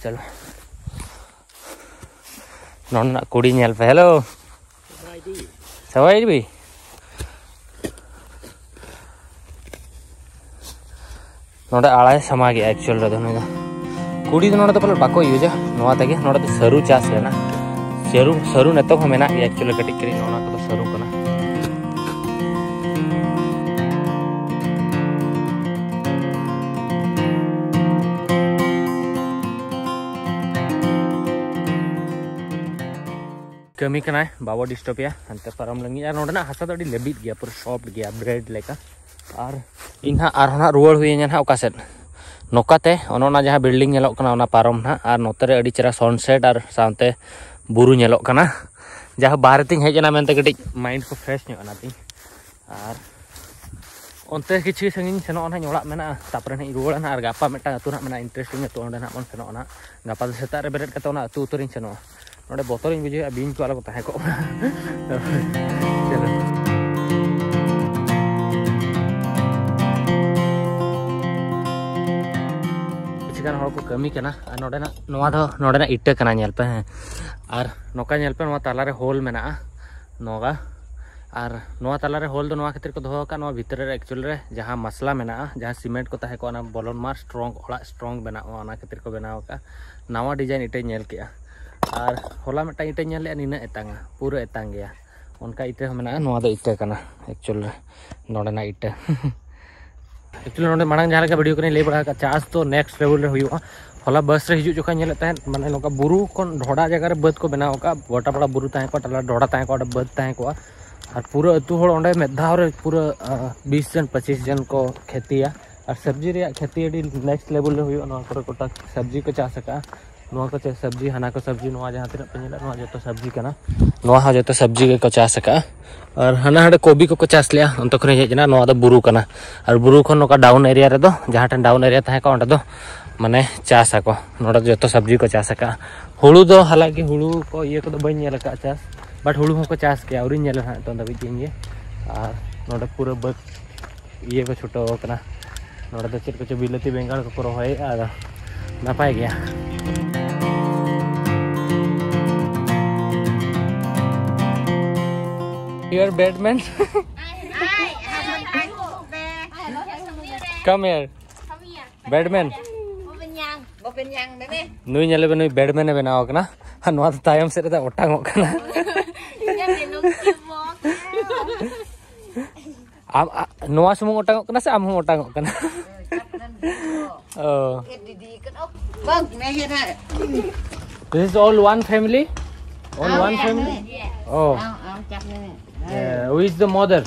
ᱪᱚᱞᱚ, ᱱᱚᱰᱮᱱᱟᱜ ᱠᱩᱲᱤ ᱧᱮᱞ ᱯᱮ᱾ ᱦᱮᱞᱳ, ᱥᱟᱵᱟᱭ ᱵᱤ᱾ ᱱᱚᱰᱮ ᱟᱲᱟᱭ ᱥᱟᱢᱟ ᱜᱮᱭᱟ ᱮᱠᱪᱩᱭᱮᱞ ᱨᱮᱫᱚ᱾ ᱱᱩᱭ ᱫᱚ ᱠᱩᱲᱤ ᱫᱚ ᱱᱚᱰᱮ ᱫᱚ ᱯᱟᱞᱮ ᱵᱟᱠᱚ ᱤᱭᱩᱡᱟ᱾ ᱱᱚᱣᱟ ᱛᱮᱜᱮ ᱱᱚᱰᱮ ᱫᱚ ᱥᱟᱹᱨᱩ ᱪᱟᱥ ᱞᱮᱱᱟ᱾ ᱥᱟᱹᱨᱩ, ᱥᱟᱹᱨᱩ ᱱᱤᱛᱚᱜ ᱦᱚᱸ ᱢᱮᱱᱟᱜ ᱜᱮᱭᱟ ᱮᱠᱪᱩᱭᱮᱞ, ᱠᱟᱹᱴᱤᱡ ᱠᱟᱹᱴᱤᱡ ᱱᱚᱜᱼᱚ ᱱᱚᱣᱟ ᱠᱚᱫᱚ ᱥᱟᱹᱨᱩ ᱠᱟᱱᱟ᱾ ᱠᱟᱹᱢᱤ ᱠᱟᱱᱟᱭ, ᱵᱟᱵᱚ ᱰᱤᱥᱴᱟᱵᱮᱭᱟ, ᱦᱟᱱᱛᱮ ᱯᱟᱨᱚᱢ ᱞᱮᱱ ᱜᱮ᱾ ᱟᱨ ᱱᱚᱰᱮᱱᱟᱜ ᱦᱟᱥᱟ ᱫᱚ ᱟᱹᱰᱤ ᱞᱟᱹᱵᱤᱫ ᱜᱮᱭᱟ, ᱯᱩᱨᱟᱹ ᱥᱚᱯᱴ ᱜᱮᱭᱟ, ᱵᱨᱮᱰ ᱞᱮᱠᱟ᱾ ᱟᱨ ᱤᱧ ᱦᱟᱸᱜ ᱟᱨᱦᱚᱸ ᱦᱟᱸᱜ ᱨᱩᱣᱟᱹᱲ ᱦᱩᱭ ᱤᱧᱟ ᱦᱟᱸᱜ ᱚᱠᱟ ᱥᱮᱫ, ᱱᱚᱝᱠᱟ ᱛᱮ ᱚᱱᱮ ᱚᱱᱟ ᱡᱟᱦᱟᱸ ᱵᱤᱞᱰᱤᱝ ᱧᱮᱞᱚᱜ ᱠᱟᱱᱟ ᱚᱱᱟ ᱯᱟᱨᱚᱢ ᱱᱟᱦᱟᱜ, ᱟᱨ ᱱᱚᱛᱮ ᱨᱮ ᱟᱹᱰᱤ ᱪᱮᱦᱨᱟ ᱥᱟᱱᱥᱮᱴ ᱟᱨ ᱥᱟᱶᱛᱮ ᱵᱩᱨᱩ ᱧᱮᱞᱚᱜ ᱠᱟᱱᱟ᱾ ᱡᱟᱦᱳ, ᱵᱟᱦᱨᱮ ᱛᱤᱧ ᱦᱮᱡ ᱮᱱᱟ ᱢᱮᱱᱛᱮ ᱠᱟᱹᱴᱤᱡ ᱢᱟᱭᱤᱱᱰ ᱠᱚ ᱯᱷᱨᱮᱥ ᱧᱚᱜ ᱮᱱᱟ ᱛᱤᱧ᱾ ᱟᱨ ᱚᱱᱛᱮ ᱠᱤᱪᱷᱩ ᱥᱟᱺᱜᱤᱧ ᱥᱮᱱᱚᱜᱼᱟ ᱱᱟᱦᱟᱜ, ᱤᱧ ᱚᱲᱟᱜ ᱢᱮᱱᱟᱜᱼᱟ, ᱛᱟᱨᱯᱚᱨᱮ ᱱᱟᱦᱟᱜ ᱤᱧ ᱨᱩᱣᱟᱹᱲᱟ ᱱᱟᱦᱟᱜ᱾ ᱟᱨ ᱜᱟᱯᱟ ᱢᱤᱫᱴᱟᱝ ᱟᱹᱛᱩ ᱱᱟᱦᱟᱜ ᱢᱮᱱᱟᱜᱼᱟ, ᱤᱱᱴᱟᱨᱮᱥᱴᱤᱝ ᱟᱹᱛᱩ, ᱚᱸᱰᱮ ᱱᱟᱦᱟᱜ ᱵᱚᱱ ᱥᱮᱱᱚᱜᱼᱟ ᱱᱟᱦᱟᱜ᱾ ᱜᱟᱯᱟ ᱫᱚ ᱥᱮᱛᱟᱜ ᱨᱮ ᱵᱮᱨᱮᱫ ᱠᱟᱛᱮ ᱚᱱᱟ ᱟᱹᱛᱩ ᱩᱛᱟᱹᱨᱤᱧ ᱥᱮᱱᱚᱜᱼᱟ᱾ ᱱᱚᱰᱮ ᱵᱚᱛᱚᱨᱤᱧ ᱵᱩᱡᱷᱟᱹᱣᱮᱫᱼᱟ, ᱵᱤᱧ ᱠᱚ ᱟᱞᱚ ᱠᱚ ᱛᱟᱦᱮᱸ ᱠᱚᱜ ᱢᱟ᱾ ᱪᱚᱞᱚ᱾ ᱠᱤᱪᱷᱩ ᱜᱟᱱ ᱦᱚᱲ ᱠᱚ ᱠᱟᱹᱢᱤ ᱠᱟᱱᱟ᱾ ᱟᱨ ᱱᱚᱰᱮᱱᱟᱜ, ᱱᱚᱣᱟ ᱫᱚ ᱱᱚᱰᱮᱱᱟᱜ ᱤᱴᱟᱹ ᱠᱟᱱᱟ, ᱧᱮᱞ ᱯᱮ, ᱦᱮᱸ᱾ ᱟᱨ ᱱᱚᱝᱠᱟ ᱧᱮᱞ ᱯᱮ, ᱱᱚᱣᱟ ᱛᱟᱞᱟᱨᱮ ᱦᱳᱞ ᱢᱮᱱᱟᱜᱼᱟ, ᱱᱚᱝᱠᱟ᱾ ᱟᱨ ᱱᱚᱣᱟ ᱛᱟᱞᱟᱨᱮ ᱦᱳᱞ ᱫᱚ ᱱᱚᱣᱟ ᱠᱷᱟᱹᱛᱤᱨ ᱠᱚ ᱫᱚᱦᱚ ᱟᱠᱟᱫ, ᱱᱚᱣᱟ ᱵᱷᱤᱛᱨᱤ ᱨᱮ ᱮᱠᱪᱩᱭᱮᱞ ᱨᱮ ᱡᱟᱦᱟᱸ ᱢᱟᱥᱞᱟ ᱢᱮᱱᱟᱜᱼᱟ, ᱡᱟᱦᱟᱸ ᱥᱤᱢᱮᱱᱴ ᱠᱚ ᱛᱟᱦᱮᱸ ᱠᱚᱜᱼᱟ, ᱚᱱᱟ ᱵᱚᱞᱚᱱ ᱢᱟ, ᱥᱴᱨᱚᱝ, ᱚᱲᱟᱜ ᱥᱴᱨᱚᱝ ᱵᱮᱱᱟᱜᱼᱟ, ᱚᱱᱟ ᱠᱷᱟᱹᱛᱤᱨ ᱠᱚ ᱵᱮᱱᱟᱣ ᱟᱠᱟᱫᱼᱟ᱾ ᱱᱟᱣᱟ ᱰᱤᱡᱟᱭᱤᱱ ᱤᱴᱟᱹᱧ ᱧᱮᱞ ᱠᱮᱜᱼᱟ᱾ ᱟᱨ ᱦᱚᱞᱟ ᱢᱤᱫᱴᱟᱝ ᱤᱴᱟᱹᱧ ᱧᱮᱞ ᱞᱮᱜᱼᱟ, ᱱᱤᱱᱟᱹᱜ ᱮᱛᱟᱝᱟ, ᱯᱩᱨᱟᱹ ᱮᱛᱟᱝ ᱜᱮᱭᱟ᱾ ᱚᱱᱠᱟ ᱤᱴᱟᱹ ᱦᱚᱸ ᱢᱮᱱᱟᱜᱼᱟ, ᱱᱚᱣᱟ ᱫᱚ ᱤᱴᱟᱹ ᱠᱟᱱᱟ ᱮᱠᱪᱩᱭᱮᱞ ᱨᱮ, ᱱᱚᱰᱮᱱᱟᱜ ᱤᱴᱟᱹ᱾ ᱮᱠᱪᱩᱭᱮᱞᱤ ᱱᱚᱰᱮ ᱢᱟᱲᱟᱝ ᱡᱟᱦᱟᱸ ᱞᱮᱠᱟ ᱵᱷᱤᱰᱤᱭᱳ ᱠᱚᱨᱮᱧ ᱞᱟᱹᱭ ᱵᱟᱲᱟ ᱟᱠᱟᱫ, ᱪᱟᱥ ᱫᱚ ᱱᱮᱠᱥᱴ ᱞᱮᱵᱮᱞ ᱨᱮ ᱦᱩᱭᱩᱜᱼᱟ᱾ ᱦᱚᱞᱟ ᱵᱟᱥ ᱨᱮ ᱦᱤᱡᱩᱜ ᱡᱚᱠᱷᱚᱱ ᱧᱮᱞᱮᱫ ᱛᱟᱦᱮᱸᱫ, ᱢᱟᱱᱮ ᱱᱚᱝᱠᱟ ᱵᱩᱨᱩ ᱠᱷᱚᱱ ᱰᱷᱚᱰᱟ ᱡᱟᱭᱜᱟ ᱨᱮ ᱵᱟᱹᱫᱽ ᱠᱚ ᱵᱮᱱᱟᱣ ᱟᱠᱟᱫ, ᱜᱚᱴᱟᱯᱟᱲᱟ ᱵᱩᱨᱩ ᱛᱟᱦᱮᱸ ᱠᱚᱜᱼᱟ, ᱴᱟᱞᱟ ᱰᱷᱚᱰᱟ ᱛᱟᱦᱮᱸ ᱠᱚᱜᱼᱟ, ᱚᱸᱰᱮ ᱵᱟᱹᱫᱽ ᱛᱟᱦᱮᱸ ᱠᱚᱜᱼᱟ᱾ ᱟᱨ ᱯᱩᱨᱟᱹ ᱟᱹᱛᱩ ᱦᱚᱲ ᱚᱸᱰᱮ ᱢᱤᱫ ᱫᱷᱟᱣ ᱨᱮ ᱯᱩᱨᱟᱹ, ᱟᱸ, ᱵᱤᱥ ᱡᱚᱱ ᱯᱚᱸᱪᱤᱥ ᱡᱚᱱ ᱠᱚ ᱠᱷᱮᱛᱤᱭᱟ᱾ ᱟᱨ ᱥᱚᱵᱽᱡᱤ ᱨᱮᱭᱟᱜ ᱠᱷᱮᱛᱤ ᱟᱹᱰᱤ ᱱᱮᱠᱥᱴ ᱞᱮᱵᱮᱞ ᱨᱮ ᱦᱩᱭᱩᱜᱼᱟ᱾ ᱱᱚᱣᱟ ᱠᱚᱨᱮ ᱜᱚᱴᱟ ᱥᱚᱵᱽᱡᱤ ᱠᱚ ᱪᱟᱥ ᱟᱠᱟᱫᱼᱟ᱾ ᱱᱚᱣᱟ ᱠᱚ ᱪᱮᱫ ᱥᱚᱵᱽᱡᱤ, ᱦᱟᱱᱟ ᱠᱚ ᱥᱚᱵᱽᱡᱤ, ᱱᱚᱣᱟ ᱡᱟᱦᱟᱸ ᱛᱤᱱᱟᱹᱜ ᱯᱮ ᱧᱮᱞᱮᱫ, ᱱᱚᱣᱟ ᱡᱚᱛᱚ ᱥᱚᱵᱽᱡᱤ ᱠᱟᱱᱟ᱾ ᱱᱚᱣᱟ ᱦᱚᱸ ᱡᱚᱛᱚ ᱥᱚᱵᱽᱡᱤ ᱜᱮᱠᱚ ᱪᱟᱥ ᱟᱠᱟᱫᱼᱟ᱾ ᱟᱨ ᱦᱟᱱᱟ ᱦᱟᱸᱰᱮ ᱠᱚᱵᱤ ᱠᱚᱠᱚ ᱪᱟᱥ ᱞᱮᱜᱼᱟ, ᱚᱱᱛᱮ ᱠᱷᱚᱱᱤᱧ ᱦᱮᱡ ᱮᱱᱟ᱾ ᱱᱚᱣᱟ ᱫᱚ ᱵᱩᱨᱩ ᱠᱟᱱᱟ᱾ ᱟᱨ ᱵᱩᱨᱩ ᱠᱷᱚᱱ ᱱᱚᱝᱠᱟ ᱰᱟᱣᱩᱱ ᱮᱨᱤᱭᱟ ᱨᱮᱫᱚ, ᱡᱟᱦᱟᱸ ᱴᱷᱮᱱ ᱰᱟᱣᱩᱱ ᱮᱨᱤᱭᱟ ᱛᱟᱦᱮᱸ ᱠᱚᱜᱼᱟ, ᱚᱸᱰᱮ ᱫᱚ ᱢᱟᱱᱮ ᱪᱟᱥ ᱟᱠᱚ᱾ ᱱᱚᱰᱮ ᱫᱚ ᱡᱚᱛᱚ ᱥᱚᱵᱽᱡᱤ ᱠᱚ ᱪᱟᱥ ᱟᱠᱟᱫᱼᱟ᱾ ᱦᱩᱲᱩ ᱫᱚ ᱦᱟᱞᱟᱝᱠᱤ ᱦᱩᱲᱩ ᱠᱚ ᱤᱭᱟᱹ ᱠᱚᱫᱚ ᱵᱟᱹᱧ ᱧᱮᱞ ᱟᱠᱟᱫᱼᱟ ᱪᱟᱥ, ᱵᱟᱴ ᱦᱩᱲᱩ ᱦᱚᱸᱠᱚ ᱪᱟᱥ ᱜᱮᱭᱟ, ᱟᱹᱣᱨᱤᱧ ᱧᱮᱞᱟ ᱦᱟᱸᱜ ᱱᱤᱛᱚᱝ ᱫᱷᱟᱹᱵᱤᱡ ᱤᱧ ᱜᱮ᱾ ᱟᱨ ᱱᱚᱰᱮ ᱯᱩᱨᱟᱹ ᱵᱟᱹᱫᱽ ᱤᱭᱟᱹ ᱠᱚ ᱪᱷᱩᱴᱟᱹᱣ ᱟᱠᱟᱱᱟ᱾ ᱱᱚᱰᱮ ᱫᱚ ᱪᱮᱫ ᱠᱚᱪᱚ ᱵᱤᱞᱟᱹᱛᱤ ᱵᱮᱸᱜᱟᱲ ᱠᱚᱠᱚ ᱨᱚᱦᱚᱭᱮᱫᱼᱟ, ᱟᱫᱚ ᱱᱟᱯᱟᱭ ᱜᱮᱭᱟ᱾ Your bad man. Come here. Bad man. ᱱᱩᱭ ᱧᱮᱞᱮ ᱵᱮᱱ, ᱱᱩᱭ bad man ᱮ ᱵᱮᱱᱟᱣ ᱟᱠᱟᱱᱟ᱾ ᱟᱨ ᱱᱚᱣᱟ ᱫᱚ ᱛᱟᱭᱚᱢ ᱥᱮᱫ ᱨᱮᱫᱚ ᱚᱴᱟᱝᱚᱜ ᱠᱟᱱᱟ᱾ ᱟᱢ, ᱟ-, ᱱᱚᱣᱟ ᱥᱩᱢᱩᱝ ᱚᱴᱟᱝᱚᱜ ᱠᱟᱱᱟ ᱥᱮ ᱟᱢ ᱦᱚᱸ ᱚᱴᱟᱝᱚᱜ ᱠᱟᱱᱟ? ᱚ᱾ This is all one family? All one family? Oh. Yeah, who is the mother?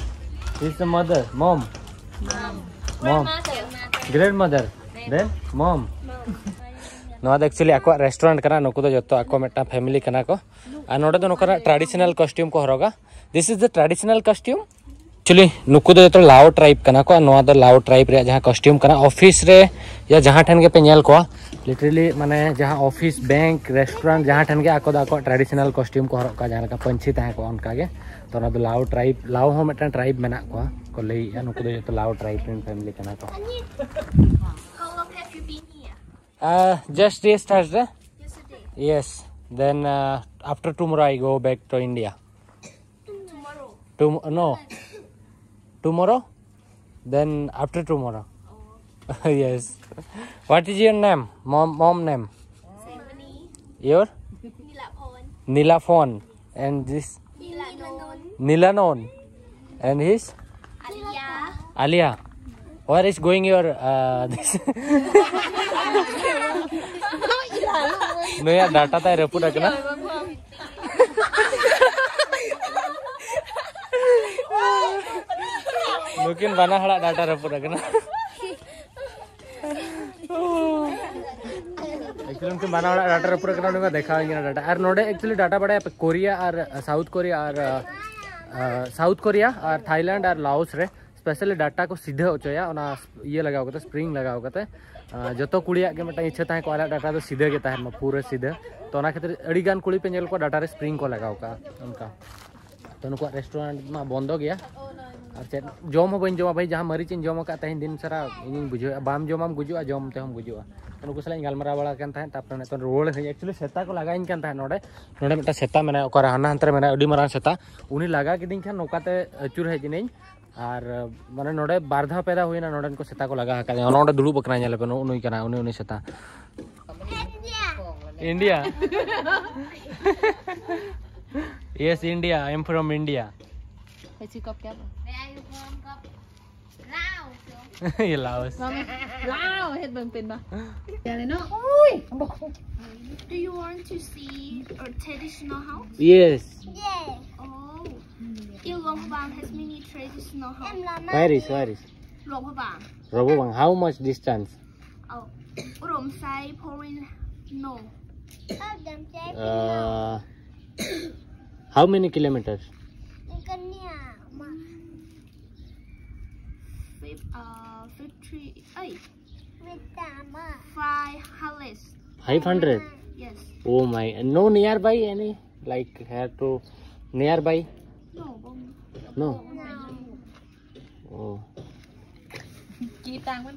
Who is the mother? Mom. Mom. Grandmother. Then mom. ᱱᱚᱣᱟ ᱫᱚ actually ᱟᱠᱚᱣᱟᱜ restaurant ᱠᱟᱱᱟ᱾ ᱱᱩᱠᱩ ᱫᱚ ᱡᱚᱛᱚ ᱟᱠᱚ ᱢᱤᱫᱴᱟᱝ family ᱠᱟᱱᱟ ᱠᱚ᱾ ᱟᱨ ᱱᱚᱰᱮ ᱫᱚ ᱱᱚᱝᱠᱟᱱᱟᱜ traditional costume ᱠᱚ ᱦᱚᱨᱚᱜᱟ᱾ This is the traditional costume. Actually ᱱᱩᱠᱩ ᱫᱚ ᱡᱚᱛᱚ ᱞᱟᱣ tribe ᱠᱟᱱᱟ ᱠᱚ᱾ ᱟᱨ ᱱᱚᱣᱟ ᱫᱚ ᱞᱟᱣ tribe ᱨᱮᱭᱟᱜ ᱡᱟᱦᱟᱸ costume ᱠᱟᱱᱟ, office ᱨᱮ ᱭᱟ ᱡᱟᱦᱟᱸ ᱴᱷᱮᱱ ᱜᱮᱯᱮ ᱧᱮᱞ ᱠᱚᱣᱟ, literally ᱢᱟᱱᱮ ᱡᱟᱦᱟᱸ office, bank, restaurant, ᱡᱟᱦᱟᱸ ᱴᱷᱮᱱ ᱜᱮ ᱟᱠᱚ ᱫᱚ ᱟᱠᱚᱣᱟᱜ traditional costume ᱠᱚ ᱦᱚᱨᱚᱜ ᱠᱟᱜᱼᱟ, ᱡᱟᱦᱟᱸ ᱞᱮᱠᱟ ᱯᱟᱹᱧᱪᱤ ᱛᱟᱦᱮᱸ ᱠᱚᱜᱼᱟ ᱚᱱᱠᱟ ᱜᱮ᱾ ᱛᱚ ᱚᱱᱟ ᱫᱚ ᱞᱟᱣ tribe, ᱞᱟᱣ ᱦᱚᱸ ᱢᱤᱫᱴᱟᱝ tribe ᱢᱮᱱᱟᱜ ᱠᱚᱣᱟ ᱠᱚ ᱞᱟᱹᱭᱮᱜᱼᱟ᱾ ᱱᱩᱠᱩ ᱫᱚ ᱡᱚᱛᱚ ᱞᱟᱣ tribe ᱨᱮᱱ family ᱠᱟᱱᱟ ᱠᱚ᱾ How long have you been here? Uh, just yesterday. Yesterday. Yes. Then uh, after tomorrow I go back to India. Tomorrow. Tom- no. Tomorrow? Then after tomorrow. Oh. Yes. What is your name? Mom, mom name? Your? Nila Phone. Nila Phone. And this? Nila Non. Nila Non. And his? Alia. Alia. Where is going your uh, this? ᱱᱩᱭᱟᱜ data ᱛᱟᱭ ᱨᱟᱹᱯᱩᱫ ᱟᱠᱟᱱᱟ᱾ ᱱᱩᱠᱤᱱ ᱵᱟᱱᱟ ᱦᱚᱲᱟᱜ data ᱨᱟᱹᱯᱩᱫ ᱟᱠᱟᱱᱟ᱾ Actually ᱩᱱᱠᱤᱱ ᱵᱟᱱᱟ ᱦᱚᱲᱟᱜ data ᱨᱟᱹᱯᱩᱫ ᱟᱠᱟᱱᱟ, ᱩᱱᱤ ᱢᱟ ᱫᱮᱠᱷᱟᱣ ᱟᱹᱧ ᱠᱟᱱᱟ data᱾ ᱟᱨ ᱱᱚᱰᱮ actually data ᱵᱟᱲᱟᱭᱟ ᱯᱮ, ᱠᱳᱨᱤᱭᱟ ᱟᱨ ᱥᱟᱣᱩᱛᱷ ᱠᱳᱨᱤᱭᱟ ᱟᱨ ᱥᱟᱣᱩᱛᱷ ᱠᱳᱨᱤᱭᱟ ᱟᱨ ᱛᱷᱟᱭᱞᱮᱱᱰ ᱟᱨ ᱞᱟᱣᱳᱥ ᱨᱮ specially data ᱠᱚ ᱥᱤᱫᱷᱟᱹ ᱦᱚᱪᱚᱭᱟ, ᱚᱱᱟ ᱤᱭᱟᱹ ᱞᱟᱜᱟᱣ ᱠᱟᱛᱮ, spring ᱞᱟᱜᱟᱣ ᱠᱟᱛᱮ᱾ ᱟᱨ ᱡᱚᱛᱚ ᱠᱩᱲᱤᱭᱟᱜ ᱜᱮ ᱢᱤᱫᱴᱟᱝ ᱤᱪᱪᱷᱟᱹ ᱛᱟᱦᱮᱸ ᱠᱚᱜᱼᱟ, ᱟᱞᱮᱭᱟᱜ data ᱫᱚ ᱥᱤᱫᱷᱟᱹ ᱜᱮ ᱛᱟᱦᱮᱱ ᱢᱟ, ᱯᱩᱨᱟᱹ ᱥᱤᱫᱷᱟᱹ᱾ ᱛᱚ ᱚᱱᱟ ᱠᱷᱟᱹᱛᱤᱨ ᱟᱹᱰᱤ ᱜᱟᱱ ᱠᱩᱲᱤ ᱯᱮ ᱧᱮᱞ ᱠᱚᱣᱟ data ᱨᱮ spring ᱠᱚ ᱞᱟᱜᱟᱣ ᱠᱟᱜᱼᱟ ᱚᱱᱠᱟ᱾ ᱛᱚ ᱱᱩᱠᱩᱣᱟᱜ ᱨᱮᱥᱴᱩᱨᱮᱱᱴ ᱢᱟ ᱵᱚᱱᱫᱚ ᱜᱮᱭᱟ᱾ ᱟᱨ ᱪᱮᱫ ᱡᱚᱢ ᱦᱚᱸ ᱵᱟᱹᱧ ᱡᱚᱢᱟ ᱵᱷᱟᱹᱭ, ᱡᱟᱦᱟᱸ ᱢᱟᱹᱨᱤᱪ ᱤᱧ ᱡᱚᱢ ᱟᱠᱟᱫ ᱛᱮᱦᱮᱧ ᱫᱤᱱ ᱥᱟᱨᱟ ᱤᱧᱤᱧ ᱵᱩᱡᱷᱟᱹᱣᱮᱫᱼᱟ, ᱵᱟᱢ ᱡᱚᱢᱟᱢ ᱜᱩᱡᱩᱜᱼᱟ, ᱡᱚᱢ ᱛᱮᱦᱚᱸᱢ ᱜᱩᱡᱩᱜᱼᱟ᱾ ᱛᱚ ᱱᱩᱠᱩ ᱥᱟᱞᱟᱜ ᱤᱧ ᱜᱟᱞᱢᱟᱨᱟᱣ ᱵᱟᱲᱟ ᱟᱠᱟᱱ ᱛᱟᱦᱮᱸᱫ, ᱛᱟᱨᱯᱚᱨᱮ ᱱᱤᱛᱚᱝ ᱨᱩᱣᱟᱹᱲ ᱦᱮᱡ, actually ᱥᱮᱛᱟ ᱠᱚ ᱞᱟᱜᱟᱧ ᱠᱟᱱ ᱛᱟᱦᱮᱸᱫ ᱱᱚᱰᱮ᱾ ᱱᱚᱰᱮ ᱢᱤᱫᱴᱟᱝ ᱥᱮᱛᱟ ᱢᱮᱱᱟᱭᱟ, ᱚᱠᱟᱨᱮ ᱦᱟᱱᱟ ᱦᱟᱱᱛᱮ ᱨᱮ ᱢᱮᱱᱟᱭᱟ, ᱟᱹᱰᱤ ᱢᱟᱨᱟᱝ ᱥᱮᱛᱟ, ᱩᱱᱤ ᱞᱟᱜᱟ ᱠᱤᱫᱤᱧ ᱠᱷᱟᱱ ᱱᱚᱝᱠᱟᱛᱮ ᱟᱹᱪᱩᱨ ᱦᱮᱡ ᱮᱱᱟᱹᱧ᱾ ᱟᱨ ᱢᱟᱱᱮ ᱱᱚᱰᱮ ᱵᱟᱨ ᱫᱷᱟᱣ ᱯᱮ ᱫᱷᱟᱣ ᱦᱩᱭᱱᱟ ᱱᱚᱰᱮᱱ ᱠᱚ ᱥᱮᱛᱟ ᱠᱚ ᱞᱟᱜᱟ ᱟᱠᱟᱫᱤᱧᱟ᱾ ᱱᱚᱰᱮ ᱫᱩᱲᱩᱵ ᱟᱠᱟᱱᱟᱭ, ᱧᱮᱞ ᱯᱮ, ᱱᱩᱜᱼᱩ ᱱᱩᱭ ᱠᱟᱱᱟᱭ, ᱩᱱᱤ, ᱩᱱᱤ ᱥᱮᱛᱟ᱾ India. Yes, India. I am from India. Where you from? Laos. Ye Laos. Wow, hết bằng tiền mà. Ui, do you want to see a traditional house? Yes. Oh, in Luang Prabang has many traditional house. Where is, where is? Luang Prabang. Luang Prabang. How much distance? Oh, Urom Sai Porin, no. Uh, how many kilometers? Fif- uh, fifty, ay, five hundred. Five hundred? Yes. Oh my, no nearby any, like, have to nearby? No, bang. No. Oh.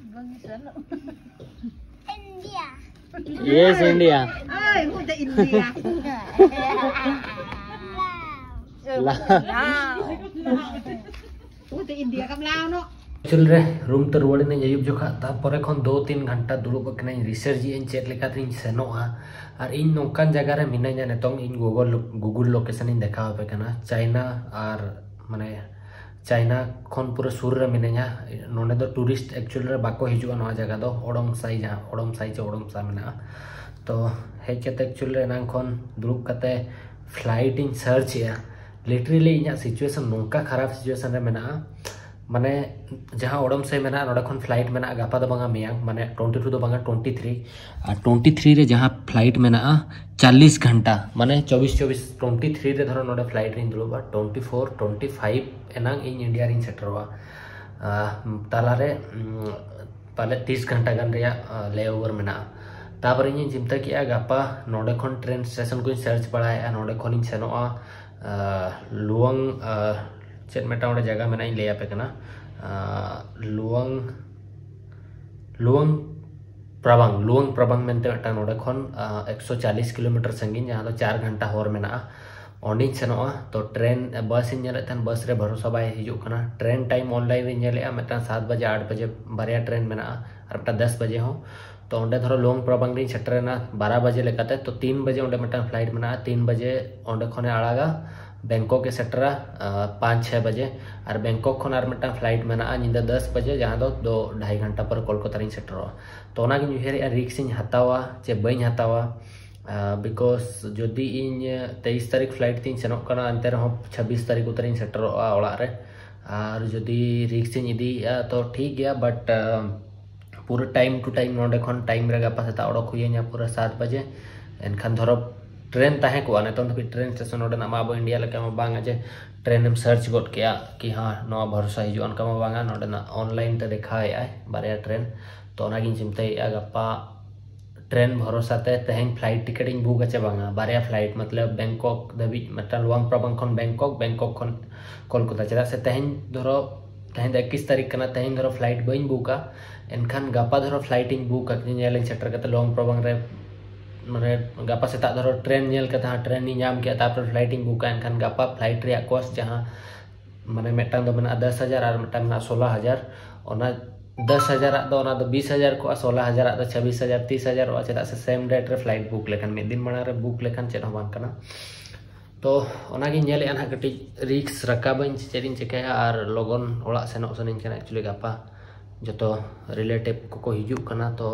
India. Yes, India. Ơi, không phải India. Lao. Lao. Không phải India, kam Lao no. Actually ᱨᱮ ᱨᱩᱢ ᱛᱮ ᱨᱩᱣᱟᱹᱲ ᱮᱱᱟᱹᱧ ᱟᱹᱭᱩᱵ ᱡᱚᱠᱷᱟ᱾ ᱛᱟᱨᱯᱚᱨᱮ ᱠᱷᱚᱱ ᱫᱩ ᱛᱤᱱ ᱜᱷᱚᱱᱴᱟ ᱫᱩᱲᱩᱵ ᱟᱠᱟᱱᱟᱹᱧ, ᱨᱤᱥᱟᱨᱪ ᱮᱫ ᱟᱹᱧ ᱪᱮᱫ ᱞᱮᱠᱟᱛᱤᱧ ᱥᱮᱱᱚᱜᱼᱟ᱾ ᱟᱨ ᱤᱧ ᱱᱚᱝᱠᱟᱱ ᱡᱟᱭᱜᱟ ᱨᱮ ᱢᱤᱱᱟᱹᱧᱟ ᱱᱤᱛᱚᱝ, ᱤᱧ Google, Google location ᱤᱧ ᱫᱮᱠᱷᱟᱣ ᱟᱯᱮ ᱠᱟᱱᱟ᱾ ᱪᱟᱭᱱᱟ ᱟᱨ ᱢᱟᱱᱮ ᱪᱟᱭᱱᱟ ᱠᱷᱚᱱ ᱯᱩᱨᱟᱹ ᱥᱩᱨ ᱨᱮ ᱢᱤᱱᱟᱹᱧᱟ᱾ ᱱᱚᱰᱮ ᱫᱚ tourist actually ᱨᱮ ᱵᱟᱠᱚ ᱦᱤᱡᱩᱜᱼᱟ ᱱᱚᱣᱟ ᱡᱟᱭᱜᱟ ᱫᱚ, ᱚᱲᱚᱝᱥᱟᱭ, ᱡᱟᱦᱟᱸ ᱚᱲᱚᱝᱥᱟᱭ ᱪᱮ ᱚᱲᱚᱝᱥᱟ ᱢᱮᱱᱟᱜᱼᱟ᱾ ᱛᱚ ᱦᱮᱡ ᱠᱟᱛᱮ actually ᱨᱮ ᱮᱱᱟᱝ ᱠᱷᱚᱱ ᱫᱩᱲᱩᱵ ᱠᱟᱛᱮ flight ᱤᱧ search ᱮᱜᱼᱟ᱾ Literally ᱤᱧᱟᱹᱜ situation ᱱᱚᱝᱠᱟ ᱠᱷᱟᱨᱟᱯ situation ᱨᱮ ᱢᱮᱱᱟᱜᱼᱟ, ᱢᱟᱱᱮ ᱡᱟᱦᱟᱸ ᱚᱲᱚᱝᱥᱟᱭ ᱢᱮᱱᱟᱜᱼᱟ ᱱᱚᱰᱮ ᱠᱷᱚᱱ flight ᱢᱮᱱᱟᱜᱼᱟ ᱜᱟᱯᱟ ᱫᱚ ᱵᱟᱝᱟ ᱢᱮᱭᱟᱝ, ᱢᱟᱱᱮ twenty two ᱫᱚ ᱵᱟᱝᱟ twenty three, ᱟᱨ twenty three ᱨᱮ ᱡᱟᱦᱟᱸ flight ᱢᱮᱱᱟᱜᱼᱟ ᱪᱚᱞᱞᱤᱥ ᱜᱷᱚᱱᱴᱟ, ᱢᱟᱱᱮ ᱪᱚᱵᱵᱤᱥ ᱪᱚᱵᱵᱤᱥ, twenty three ᱨᱮ ᱫᱷᱚᱨᱚ ᱱᱚᱰᱮ flight ᱨᱤᱧ ᱫᱩᱲᱩᱵᱼᱟ, twenty four twenty five ᱮᱱᱟᱝ ᱤᱧ India ᱨᱤᱧ ᱥᱮᱴᱮᱨᱚᱜᱼᱟ᱾ ᱟᱦ, ᱛᱟᱞᱟᱨᱮ, ᱩᱢ, ᱯᱟᱞᱮ ᱛᱤᱥ ᱜᱷᱚᱱᱴᱟ ᱜᱟᱱ ᱨᱮᱭᱟᱜ, ᱟᱦ, layover ᱢᱮᱱᱟᱜᱼᱟ᱾ ᱛᱟᱯᱚᱨᱮ ᱤᱧᱤᱧ ᱪᱤᱱᱛᱟᱹ ᱠᱮᱜᱼᱟ ᱜᱟᱯᱟ ᱱᱚᱰᱮ ᱠᱷᱚᱱ train station ᱠᱚᱧ search ᱵᱟᱲᱟᱭᱮᱜᱼᱟ, ᱱᱚᱰᱮ ᱠᱷᱚᱱᱤᱧ ᱥᱮᱱᱚᱜᱼᱟ, ᱞᱩᱣᱟᱝ ᱪᱮᱫ ᱢᱤᱫᱴᱟᱝ ᱚᱸᱰᱮ ᱡᱟᱭᱜᱟ ᱢᱮᱱᱟᱜᱼᱟ, ᱤᱧ ᱞᱟᱹᱭ ᱟᱯᱮ ᱠᱟᱱᱟ᱾ ᱞᱩᱣᱟᱝ ᱞᱩᱣᱟᱝ ᱯᱨᱟᱵᱟᱝ ᱞᱩᱣᱟᱝ ᱯᱨᱟᱵᱟᱝ ᱢᱮᱱᱛᱮ ᱢᱤᱫᱴᱟᱝ ᱱᱚᱰᱮ ᱠᱷᱚᱱ ᱮᱠᱥᱚ ᱪᱟᱞᱤᱥ ᱠᱤᱞᱳᱢᱤᱴᱟᱨ ᱥᱟᱺᱜᱤᱧ, ᱡᱟᱦᱟᱸ ᱫᱚ ᱪᱟᱨ ᱜᱷᱚᱱᱴᱟ ᱦᱚᱨ ᱢᱮᱱᱟᱜᱼᱟ᱾ ᱚᱸᱰᱮᱧ ᱥᱮᱱᱚᱜᱼᱟ᱾ ᱛᱚ ᱴᱨᱮᱱ ᱵᱟᱥ ᱤᱧ ᱧᱮᱞᱮᱫ ᱛᱟᱦᱮᱸᱫ, ᱵᱟᱥ ᱨᱮ ᱵᱷᱚᱨᱚᱥᱟ ᱵᱟᱭ ᱦᱤᱡᱩᱜ ᱠᱟᱱᱟ᱾ ᱴᱨᱮᱱ ᱴᱟᱭᱤᱢ ᱚᱱᱞᱟᱭᱤᱱ ᱨᱤᱧ ᱧᱮᱞᱮᱫᱼᱟ, ᱢᱤᱫᱴᱟᱝ ᱥᱟᱛ ᱵᱟᱡᱮ ᱟᱴ ᱵᱟᱡᱮ ᱵᱟᱨᱭᱟ ᱴᱨᱮᱱ ᱢᱮᱱᱟᱜᱼᱟ ᱟᱨ ᱢᱤᱫᱴᱟᱝ ᱫᱚᱥ ᱵᱟᱡᱮ ᱦᱚᱸ᱾ ᱛᱚ ᱚᱸᱰᱮ ᱫᱷᱚᱨᱚ ᱞᱩᱣᱟᱝ ᱯᱨᱟᱵᱟᱝ ᱨᱤᱧ ᱥᱮᱴᱮᱨᱮᱱᱟ ᱵᱟᱨᱚ ᱵᱟᱡᱮ ᱞᱮᱠᱟᱛᱮ᱾ ᱛᱚ ᱛᱤᱱ ᱵᱟᱡᱮ ᱚᱸᱰᱮ ᱢᱤᱫᱴᱟᱝ ᱯᱷᱞᱟᱭᱤᱴ ᱢᱮᱱᱟᱜᱼᱟ, ᱛᱤᱱ ᱵᱟᱡᱮ ᱚᱸᱰᱮ ᱠᱷᱚᱱᱮ ᱟᱲᱟᱜᱟ, ᱵᱮᱝᱠᱚᱠ ᱮ ᱥᱮᱴᱮᱨᱟ ᱯᱟᱸᱪ ᱪᱷᱚᱭ ᱵᱟᱡᱮ᱾ ᱟᱨ ᱵᱮᱝᱠᱚᱠ ᱠᱷᱚᱱ ᱟᱨ ᱢᱤᱫᱴᱟᱝ ᱯᱷᱞᱟᱭᱤᱴ ᱢᱮᱱᱟᱜᱼᱟ ᱧᱤᱫᱟᱹ ᱫᱚᱥ ᱵᱟᱡᱮ, ᱡᱟᱦᱟᱸ ᱫᱚ ᱫᱚ ᱰᱷᱟᱭ ᱜᱷᱚᱱᱴᱟ ᱯᱚᱨᱮ ᱠᱳᱞᱠᱟᱛᱟ ᱨᱤᱧ ᱥᱮᱴᱮᱨᱚᱜᱼᱟ᱾ ᱛᱚ ᱚᱱᱟᱜᱤᱧ ᱩᱭᱦᱟᱹᱨᱮᱜᱼᱟ, ᱨᱤᱠᱥ ᱤᱧ ᱦᱟᱛᱟᱣᱟ ᱪᱮ ᱵᱟᱹᱧ ᱦᱟᱛᱟᱣᱟ᱾ ᱵᱤᱠᱚᱡᱽ ᱡᱩᱫᱤ ᱤᱧ ᱛᱮᱭᱤᱥ ᱛᱟᱹᱨᱤᱠᱷ ᱯᱷᱞᱟᱭᱤᱴ ᱛᱤᱧ ᱥᱮᱱᱚᱜ ᱠᱟᱱᱟ, ᱮᱱᱛᱮ ᱨᱮᱦᱚᱸ ᱪᱷᱟᱵᱵᱤᱥ ᱛᱟᱹᱨᱤᱠᱷ ᱠᱚᱛᱮ ᱨᱤᱧ ᱥᱮᱴᱮᱨᱚᱜᱼᱟ ᱚᱲᱟᱜ ᱨᱮ᱾ ᱟᱨ ᱡᱩᱫᱤ ᱨᱤᱠᱥ ᱤᱧ ᱤᱫᱤᱭᱮᱫᱼᱟ ᱛᱚ ᱴᱷᱤᱠ ᱜᱮᱭᱟ, ᱵᱟᱴ ᱯᱩᱨᱟᱹ ᱴᱟᱭᱤᱢ ᱴᱩ ᱴᱟᱭᱤᱢ ᱱᱚᱰᱮ ᱠᱷᱚᱱ ᱴᱟᱭᱤᱢ ᱨᱮ ᱜᱟᱯᱟ ᱥᱮᱛᱟᱜ ᱚᱰᱚᱠ ᱦᱩᱭᱟᱹᱧᱟ ᱯᱩᱨᱟᱹ ᱥᱟᱛ ᱵᱟᱡᱮ᱾ ᱮᱱᱠᱷᱟᱱ ᱫᱷᱚᱨᱚ ᱴᱨᱮᱱ ᱛᱟᱦᱮᱸ ᱠᱚᱜᱼᱟ, ᱱᱤᱛᱚᱝ ᱫᱷᱟᱹᱵᱤᱡ ᱴᱨᱮᱱ ᱥᱴᱮᱥᱚᱱ ᱱᱚᱰᱮᱱᱟᱜ ᱢᱟ ᱟᱵᱚ ᱤᱱᱰᱤᱭᱟ ᱞᱮᱠᱟ ᱢᱟ ᱵᱟᱝᱟ ᱡᱮ ᱴᱨᱮᱱ ᱮᱢ ᱥᱟᱨᱪ ᱜᱚᱫ ᱠᱮᱜᱼᱟ ᱠᱤ ᱦᱮᱸ ᱱᱚᱣᱟ ᱵᱷᱚᱨᱥᱟ ᱦᱤᱡᱩᱜᱼᱟ, ᱚᱱᱠᱟ ᱢᱟ ᱵᱟᱝᱟ᱾ ᱱᱚᱰᱮᱱᱟᱜ ᱚᱱᱞᱟᱭᱤᱱ ᱛᱮ ᱫᱮᱠᱷᱟᱣᱮᱫᱼᱟᱭ ᱵᱟᱨᱭᱟ ᱴᱨᱮᱱ᱾ ᱛᱚ ᱚᱱᱟᱜᱤᱧ ᱪᱤᱱᱛᱟᱹᱭᱮᱫᱼᱟ, ᱜᱟᱯᱟ ᱴᱨᱮᱱ ᱵᱷᱚᱨᱚᱥᱟ ᱛᱮ ᱛᱮᱦᱮᱧ ᱯᱷᱞᱟᱭᱤᱴ ᱴᱤᱠᱤᱴ ᱤᱧ ᱵᱩᱠᱟ ᱪᱮ ᱵᱟᱝᱟ, ᱵᱟᱨᱭᱟ ᱯᱷᱞᱟᱭᱤᱴ, ᱢᱚᱛᱞᱚᱵ ᱵᱮᱝᱠᱚᱠ ᱫᱷᱟᱹᱵᱤᱡ ᱢᱤᱫᱴᱟᱝ ᱞᱩᱣᱟᱝ ᱯᱨᱟᱵᱟᱝ ᱠᱷᱚᱱ ᱵᱮᱝᱠᱚᱠ, ᱵᱮᱝᱠᱚᱠ ᱠᱷᱚᱱ ᱠᱳᱞᱠᱟᱛᱟ᱾ ᱪᱮᱫᱟᱜ ᱥᱮ ᱛᱮᱦᱮᱧ ᱫᱷᱚᱨᱚ ᱛᱮᱦᱮᱧ ᱫᱚ ᱮᱠᱤᱥ ᱛᱟᱹᱨᱤᱠᱷ ᱠᱟᱱᱟ, ᱛᱮᱦᱮᱧ ᱫᱷᱚᱨᱚ ᱯᱷᱞᱟᱭᱤᱴ ᱵᱟᱹᱧ ᱵᱩᱠᱟ, ᱮᱱᱠᱷᱟᱱ ᱜᱟᱯᱟ ᱫᱷᱚᱨᱚ ᱯᱷᱞᱟᱭᱤᱴ ᱤᱧ ᱵᱩᱠᱟ, ᱧᱮᱞᱟᱹᱧ ᱥᱮᱴᱮᱨ ᱠᱟᱛᱮ ᱞᱩᱣᱟᱝ ᱯᱨᱟᱵᱟᱝ ᱨᱮ, ᱢᱟᱱᱮ ᱜᱟᱯᱟ ᱥᱮᱛᱟᱜ ᱫᱷᱚᱨᱚ ᱴᱨᱮᱱ ᱧᱮᱞ ᱠᱟᱛᱮ ᱦᱟᱸᱜ ᱴᱨᱮᱱ ᱤᱧ ᱧᱟᱢ ᱠᱮᱜᱼᱟ, ᱛᱟᱨᱯᱚᱨᱮ ᱯᱷᱞᱟᱭᱤᱴ ᱤᱧ ᱵᱩᱠᱟ᱾ ᱮᱱᱠᱷᱟᱱ ᱜᱟᱯᱟ ᱯᱷᱞᱟᱭᱤᱴ ᱨᱮᱭᱟᱜ ᱠᱚᱥᱴ ᱡᱟᱦᱟᱸ ᱢᱟᱱᱮ ᱢᱤᱫᱴᱟᱝ ᱫᱚ ᱢᱮᱱᱟᱜᱼᱟ ᱫᱚᱥ ᱦᱟᱡᱟᱨ ᱟᱨ ᱢᱤᱫᱴᱟᱝ ᱢᱮᱱᱟᱜᱼᱟ ᱥᱳᱞᱳ ᱦᱟᱡᱟᱨ᱾ ᱚᱱᱟ ᱫᱚᱥ ᱦᱟᱡᱟᱨᱟᱜ ᱫᱚ ᱚᱱᱟ ᱫᱚ ᱵᱤᱥ ᱦᱟᱡᱟᱨ ᱠᱚᱜᱼᱟ, ᱥᱳᱞᱳ ᱦᱟᱡᱟᱨᱟᱜ ᱫᱚ ᱪᱷᱟᱵᱵᱤᱥ ᱦᱟᱡᱟᱨ ᱛᱤᱥ ᱦᱟᱡᱟᱨᱚᱜᱼᱟ, ᱪᱮᱫᱟᱜ ᱥᱮ ᱥᱮᱢ ᱰᱮᱴ ᱨᱮ ᱯᱷᱞᱟᱭᱤᱴ ᱵᱩᱠ ᱞᱮᱠᱷᱟᱱ, ᱢᱤᱫ ᱫᱤᱱ ᱢᱟᱲᱟᱝ ᱨᱮ ᱵᱩᱠ ᱞᱮᱠᱷᱟᱱ ᱪᱮᱫ ᱦᱚᱸ ᱵᱟᱝ ᱠᱟᱱᱟ᱾ ᱛᱚ ᱚᱱᱟᱜᱤᱧ ᱧᱮᱞᱮᱫᱼᱟ ᱱᱟᱦᱟᱜ, ᱠᱟᱹᱴᱤᱡ ᱨᱤᱠᱥ ᱨᱟᱠᱟᱵᱟᱹᱧ ᱥᱮ ᱪᱮᱫ ᱤᱧ ᱪᱤᱠᱟᱹᱭᱟ, ᱟᱨ ᱞᱚᱜᱚᱱ ᱚᱲᱟᱜ ᱥᱮᱱᱚᱜ ᱥᱟᱱᱟᱧ ᱠᱟᱱᱟ ᱮᱠᱪᱩᱭᱮᱞᱤ ᱜᱟᱯᱟ᱾ ᱡᱚᱛᱚ ᱨᱤᱞᱮᱴᱤᱵᱷ ᱠᱚᱠᱚ ᱦᱤᱡᱩᱜ ᱠᱟᱱᱟ, ᱛᱚ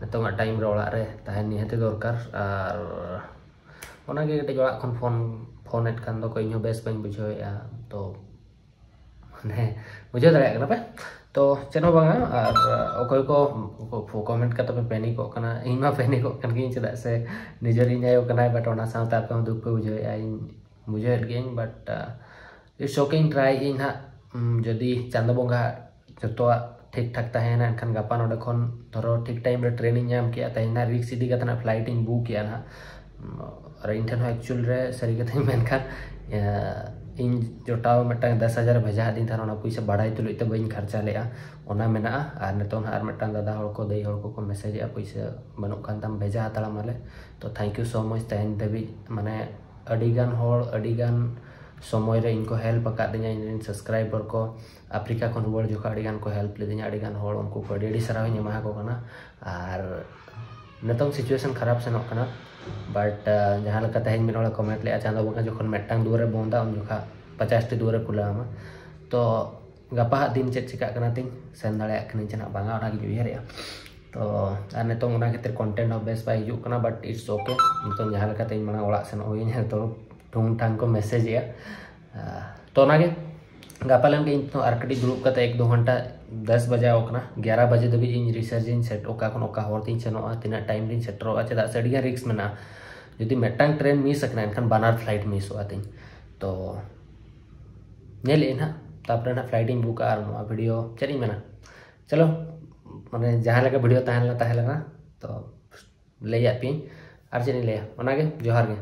ᱱᱤᱛᱚᱝᱟᱜ ᱴᱟᱭᱤᱢ ᱨᱮ ᱚᱲᱟᱜ ᱨᱮ ᱛᱟᱦᱮᱱ ᱱᱤᱦᱟᱹᱛᱤ ᱫᱚᱨᱠᱟᱨ᱾ ᱟᱨ ᱚᱱᱟᱜᱮ ᱠᱟᱹᱴᱤᱡ ᱚᱲᱟᱜ ᱠᱷᱚᱱ ᱯᱷᱳᱱ ᱯᱷᱳᱱᱮᱫ ᱠᱟᱱ ᱫᱚᱠᱚ, ᱤᱧᱦᱚᱸ ᱵᱮᱥ ᱵᱟᱹᱧ ᱵᱩᱡᱷᱟᱹᱣᱮᱫᱼᱟ᱾ ᱛᱚ ᱢᱟᱱᱮ ᱵᱩᱡᱷᱟᱹᱣ ᱫᱟᱲᱮᱭᱟᱜ ᱠᱟᱱᱟ ᱯᱮ᱾ ᱛᱚ ᱪᱮᱫ ᱦᱚᱸ ᱵᱟᱝᱟ, ᱟᱨ ᱚᱠᱚᱭ ᱠᱚ ᱠᱚᱢᱮᱱᱴ ᱠᱟᱛᱮ ᱯᱮ ᱯᱮᱱᱤᱠᱚᱜ ᱠᱟᱱᱟ, ᱤᱧ ᱢᱟ ᱯᱮᱱᱤᱠᱚᱜ ᱠᱟᱱ ᱜᱤᱭᱟᱹᱧ, ᱪᱮᱫᱟᱜ ᱥᱮ ᱱᱤᱡᱮᱨ ᱤᱧ ᱟᱭᱳ ᱠᱟᱱᱟᱭ, ᱵᱟᱴ ᱚᱱᱟ ᱥᱟᱶᱛᱮ ᱟᱯᱮ ᱦᱚᱸ ᱫᱩᱠ ᱯᱮ ᱵᱩᱡᱷᱟᱹᱣᱮᱫᱼᱟ, ᱤᱧ ᱵᱩᱡᱷᱟᱹᱣᱮᱫ ᱜᱤᱭᱟᱹᱧ, ᱵᱟᱴ ᱤᱴᱥ ᱳᱠᱮ, ᱤᱧ ᱴᱨᱟᱭ ᱤᱧ ᱦᱟᱸᱜ᱾ ᱩᱢ, ᱡᱩᱫᱤ ᱪᱟᱸᱫᱚ ᱵᱚᱸᱜᱟ ᱡᱚᱛᱚᱣᱟᱜ ᱴᱷᱤᱠ ᱴᱷᱟᱠ ᱛᱟᱦᱮᱸᱭᱮᱱᱟ, ᱮᱱᱠᱷᱟᱱ ᱜᱟᱯᱟ ᱱᱚᱰᱮ ᱠᱷᱚᱱ ᱫᱷᱚᱨᱚ ᱴᱷᱤᱠ ᱴᱟᱭᱤᱢ ᱨᱮ ᱴᱨᱮᱱ ᱤᱧ ᱧᱟᱢ ᱠᱮᱜᱼᱟ, ᱛᱮᱦᱮᱧ ᱱᱟᱜ ᱨᱤᱠᱥ ᱤᱫᱤ ᱠᱟᱛᱮ ᱱᱟᱜ ᱯᱷᱞᱟᱭᱤᱴ ᱤᱧ ᱵᱩᱠ ᱮᱜᱼᱟ ᱱᱟᱜ᱾ ᱟᱨ ᱤᱧ ᱴᱷᱮᱱ ᱦᱚᱸ ᱮᱠᱪᱩᱭᱮᱞ ᱨᱮ ᱥᱟᱹᱨᱤ ᱠᱟᱛᱷᱟᱧ ᱢᱮᱱᱠᱷᱟᱱ ᱤᱧ ᱡᱚᱴᱟᱣ ᱢᱤᱫᱴᱟᱝ ᱫᱚᱥ ᱦᱟᱡᱟᱨ ᱵᱷᱮᱡᱟ ᱟᱹᱫᱤᱧ ᱛᱟᱦᱮᱱ, ᱚᱱᱟ ᱯᱩᱭᱥᱟᱹ ᱵᱟᱲᱟᱭ ᱛᱩᱞᱩᱡ ᱛᱮ ᱵᱟᱹᱧ ᱠᱷᱚᱨᱪᱟ ᱞᱮᱫᱼᱟ, ᱚᱱᱟ ᱢᱮᱱᱟᱜᱼᱟ᱾ ᱟᱨ ᱱᱤᱛᱚᱝ ᱦᱟᱸᱜ ᱟᱨ ᱢᱤᱫᱴᱟᱝ ᱫᱟᱫᱟ ᱦᱚᱲ ᱠᱚ, ᱫᱟᱹᱭ ᱦᱚᱲ ᱠᱚᱠᱚ ᱢᱮᱥᱮᱡᱮᱜᱼᱟ, ᱯᱩᱭᱥᱟᱹ ᱵᱟᱹᱱᱩᱜ ᱠᱟᱱ ᱛᱟᱢ, ᱵᱷᱮᱡᱟ ᱦᱟᱛᱟᱲ ᱢᱟᱞᱮ᱾ ᱛᱚ thank you so much, ᱛᱮᱦᱮᱧ ᱫᱷᱟᱹᱵᱤᱡ ᱢᱟᱱᱮ ᱟᱹᱰᱤᱜᱟᱱ ᱦᱚᱲ ᱟᱹᱰᱤᱜᱟᱱ ᱥᱚᱢᱚᱭ ᱨᱮ ᱤᱧ ᱠᱚ ᱦᱮᱞᱯ ᱟᱠᱟᱫᱤᱧᱟ, ᱤᱧ ᱨᱮᱱ ᱥᱟᱵᱥᱠᱨᱟᱭᱵᱟᱨ ᱠᱚ ᱟᱯᱷᱨᱤᱠᱟ ᱠᱷᱚᱱ ᱨᱩᱣᱟᱹᱲ ᱡᱚᱠᱷᱚᱱ ᱟᱹᱰᱤᱜᱟᱱ ᱠᱚ ᱦᱮᱞᱯ ᱞᱤᱫᱤᱧᱟ, ᱟᱹᱰᱤᱜᱟᱱ ᱦᱚᱲ, ᱩᱱᱠᱩ ᱠᱚ ᱟᱹᱰᱤ ᱟᱹᱰᱤ ᱥᱟᱨᱦᱟᱣ ᱤᱧ ᱮᱢᱟ ᱠᱚ ᱠᱟᱱᱟ᱾ ᱟᱨ ᱱᱤᱛᱚᱝ ᱥᱤᱪᱩᱭᱮᱥᱚᱱ ᱠᱷᱟᱨᱟᱯ ᱥᱮᱱᱚᱜ ᱠᱟᱱᱟ, ᱵᱟᱴ ᱡᱟᱦᱟᱸ ᱞᱮᱠᱟ ᱛᱮᱦᱮᱧ ᱢᱤᱫ ᱦᱚᱲᱮ ᱠᱚᱢᱮᱱᱴ ᱞᱮᱫᱼᱟ, ᱪᱟᱸᱫᱚ ᱵᱚᱸᱜᱟ ᱡᱚᱠᱷᱚᱱ ᱢᱤᱫᱴᱟᱝ ᱫᱩᱣᱟᱹᱨᱮ ᱵᱚᱱᱫᱟ, ᱩᱱ ᱡᱚᱠᱷᱟ ᱯᱚᱪᱟᱥᱴᱤ ᱫᱩᱣᱟᱹᱨᱮ ᱠᱷᱩᱞᱟᱹᱣ ᱟᱢᱟ᱾ ᱛᱚ ᱜᱟᱯᱟ ᱦᱟᱸᱜ ᱫᱤᱱ ᱪᱮᱫ ᱪᱤᱠᱟᱹᱜ ᱠᱟᱱᱟ ᱛᱤᱧ, ᱥᱮᱱ ᱫᱟᱲᱮᱭᱟᱜ ᱠᱟᱹᱱᱟᱹᱧ ᱪᱮ ᱱᱟᱜ ᱵᱟᱝᱟ, ᱚᱱᱟᱜᱤᱧ ᱩᱭᱦᱟᱹᱨᱮᱜᱼᱟ᱾ ᱛᱚ ᱟᱨ ᱱᱤᱛᱚᱝ ᱚᱱᱟ ᱠᱷᱟᱹᱛᱤᱨ ᱠᱚᱱᱴᱮᱱᱴ ᱦᱚᱸ ᱵᱮᱥ ᱵᱟᱭ ᱦᱤᱡᱩᱜ ᱠᱟᱱᱟ, ᱵᱟᱴ ᱤᱴᱥ ᱳᱠᱮ᱾ ᱱᱤᱛᱚᱝ ᱡᱟᱦᱟᱸ ᱞᱮᱠᱟᱛᱮ ᱤᱧ ᱢᱟᱲᱟᱝ ᱚᱲᱟᱜ ᱥᱮᱱᱚᱜ ᱦᱩᱭᱟᱹᱧᱟ, ᱱᱤᱛᱚᱝ ᱴᱷᱩᱝ ᱴᱷᱟᱝ ᱠᱚ ᱢᱮᱥᱮᱡᱮᱜᱼᱟ᱾ ᱛᱚ ᱚᱱᱟᱜᱮ ᱜᱟᱯᱟ ᱞᱮᱱ ᱜᱮ ᱤᱧ ᱛᱚ ᱟᱨ ᱠᱟᱹᱴᱤᱡ ᱫᱩᱲᱩᱵ ᱠᱟᱛᱮ ᱮᱠ ᱫᱩ ᱜᱷᱚᱱᱴᱟ, ᱫᱚᱥ ᱵᱟᱡᱟᱣ ᱠᱟᱱᱟ, ᱜᱮᱭᱟᱨᱟ ᱵᱟᱡᱮ ᱫᱷᱟᱹᱵᱤᱡ ᱤᱧ ᱨᱤᱥᱟᱨᱪ ᱤᱧ ᱥᱮᱴ, ᱚᱠᱟ ᱠᱷᱚᱱ ᱚᱠᱟ ᱦᱚᱨ ᱛᱤᱧ ᱥᱮᱱᱚᱜᱼᱟ, ᱛᱤᱱᱟᱹᱜ ᱴᱟᱭᱤᱢ ᱨᱤᱧ ᱥᱮᱴᱮᱨᱚᱜᱼᱟ, ᱪᱮᱫᱟᱜ ᱥᱮ ᱟᱹᱰᱤᱜᱟᱱ ᱨᱤᱥᱠ ᱢᱮᱱᱟᱜᱼᱟ᱾ ᱡᱩᱫᱤ ᱢᱤᱫᱴᱟᱝ ᱴᱨᱮᱱ ᱢᱤᱥ ᱟᱠᱟᱱᱟ, ᱮᱱᱠᱷᱟᱱ ᱵᱟᱱᱟᱨ ᱯᱷᱞᱟᱭᱤᱴ ᱢᱤᱥᱚᱜᱼᱟ ᱛᱤᱧ᱾ ᱛᱚ ᱧᱮᱞᱮᱫ ᱟᱹᱧ ᱦᱟᱸᱜ, ᱛᱟᱨᱯᱚᱨᱮ ᱱᱟᱜ ᱯᱷᱞᱟᱭᱤᱴ ᱤᱧ ᱵᱩᱠᱟ᱾ ᱟᱨ ᱱᱚᱣᱟ ᱵᱷᱤᱰᱤᱭᱳ ᱪᱮᱫ ᱤᱧ ᱢᱮᱱᱟ, ᱪᱚᱞᱚ, ᱢᱟᱱᱮ ᱡᱟᱦᱟᱸ ᱞᱮᱠᱟ ᱵᱷᱤᱰᱤᱭᱳ ᱛᱟᱦᱮᱸ ᱞᱮᱱᱟ ᱛᱟᱦᱮᱸ ᱞᱮᱱᱟ᱾ ᱛᱚ ᱞᱟᱹᱭᱟᱫ ᱯᱮᱭᱟᱹᱧ, ᱟᱨ ᱪᱮᱫ ᱤᱧ ᱞᱟᱹᱭᱟ, ᱚᱱᱟᱜᱮ, ᱡᱚᱦᱟᱨ ᱜᱮ᱾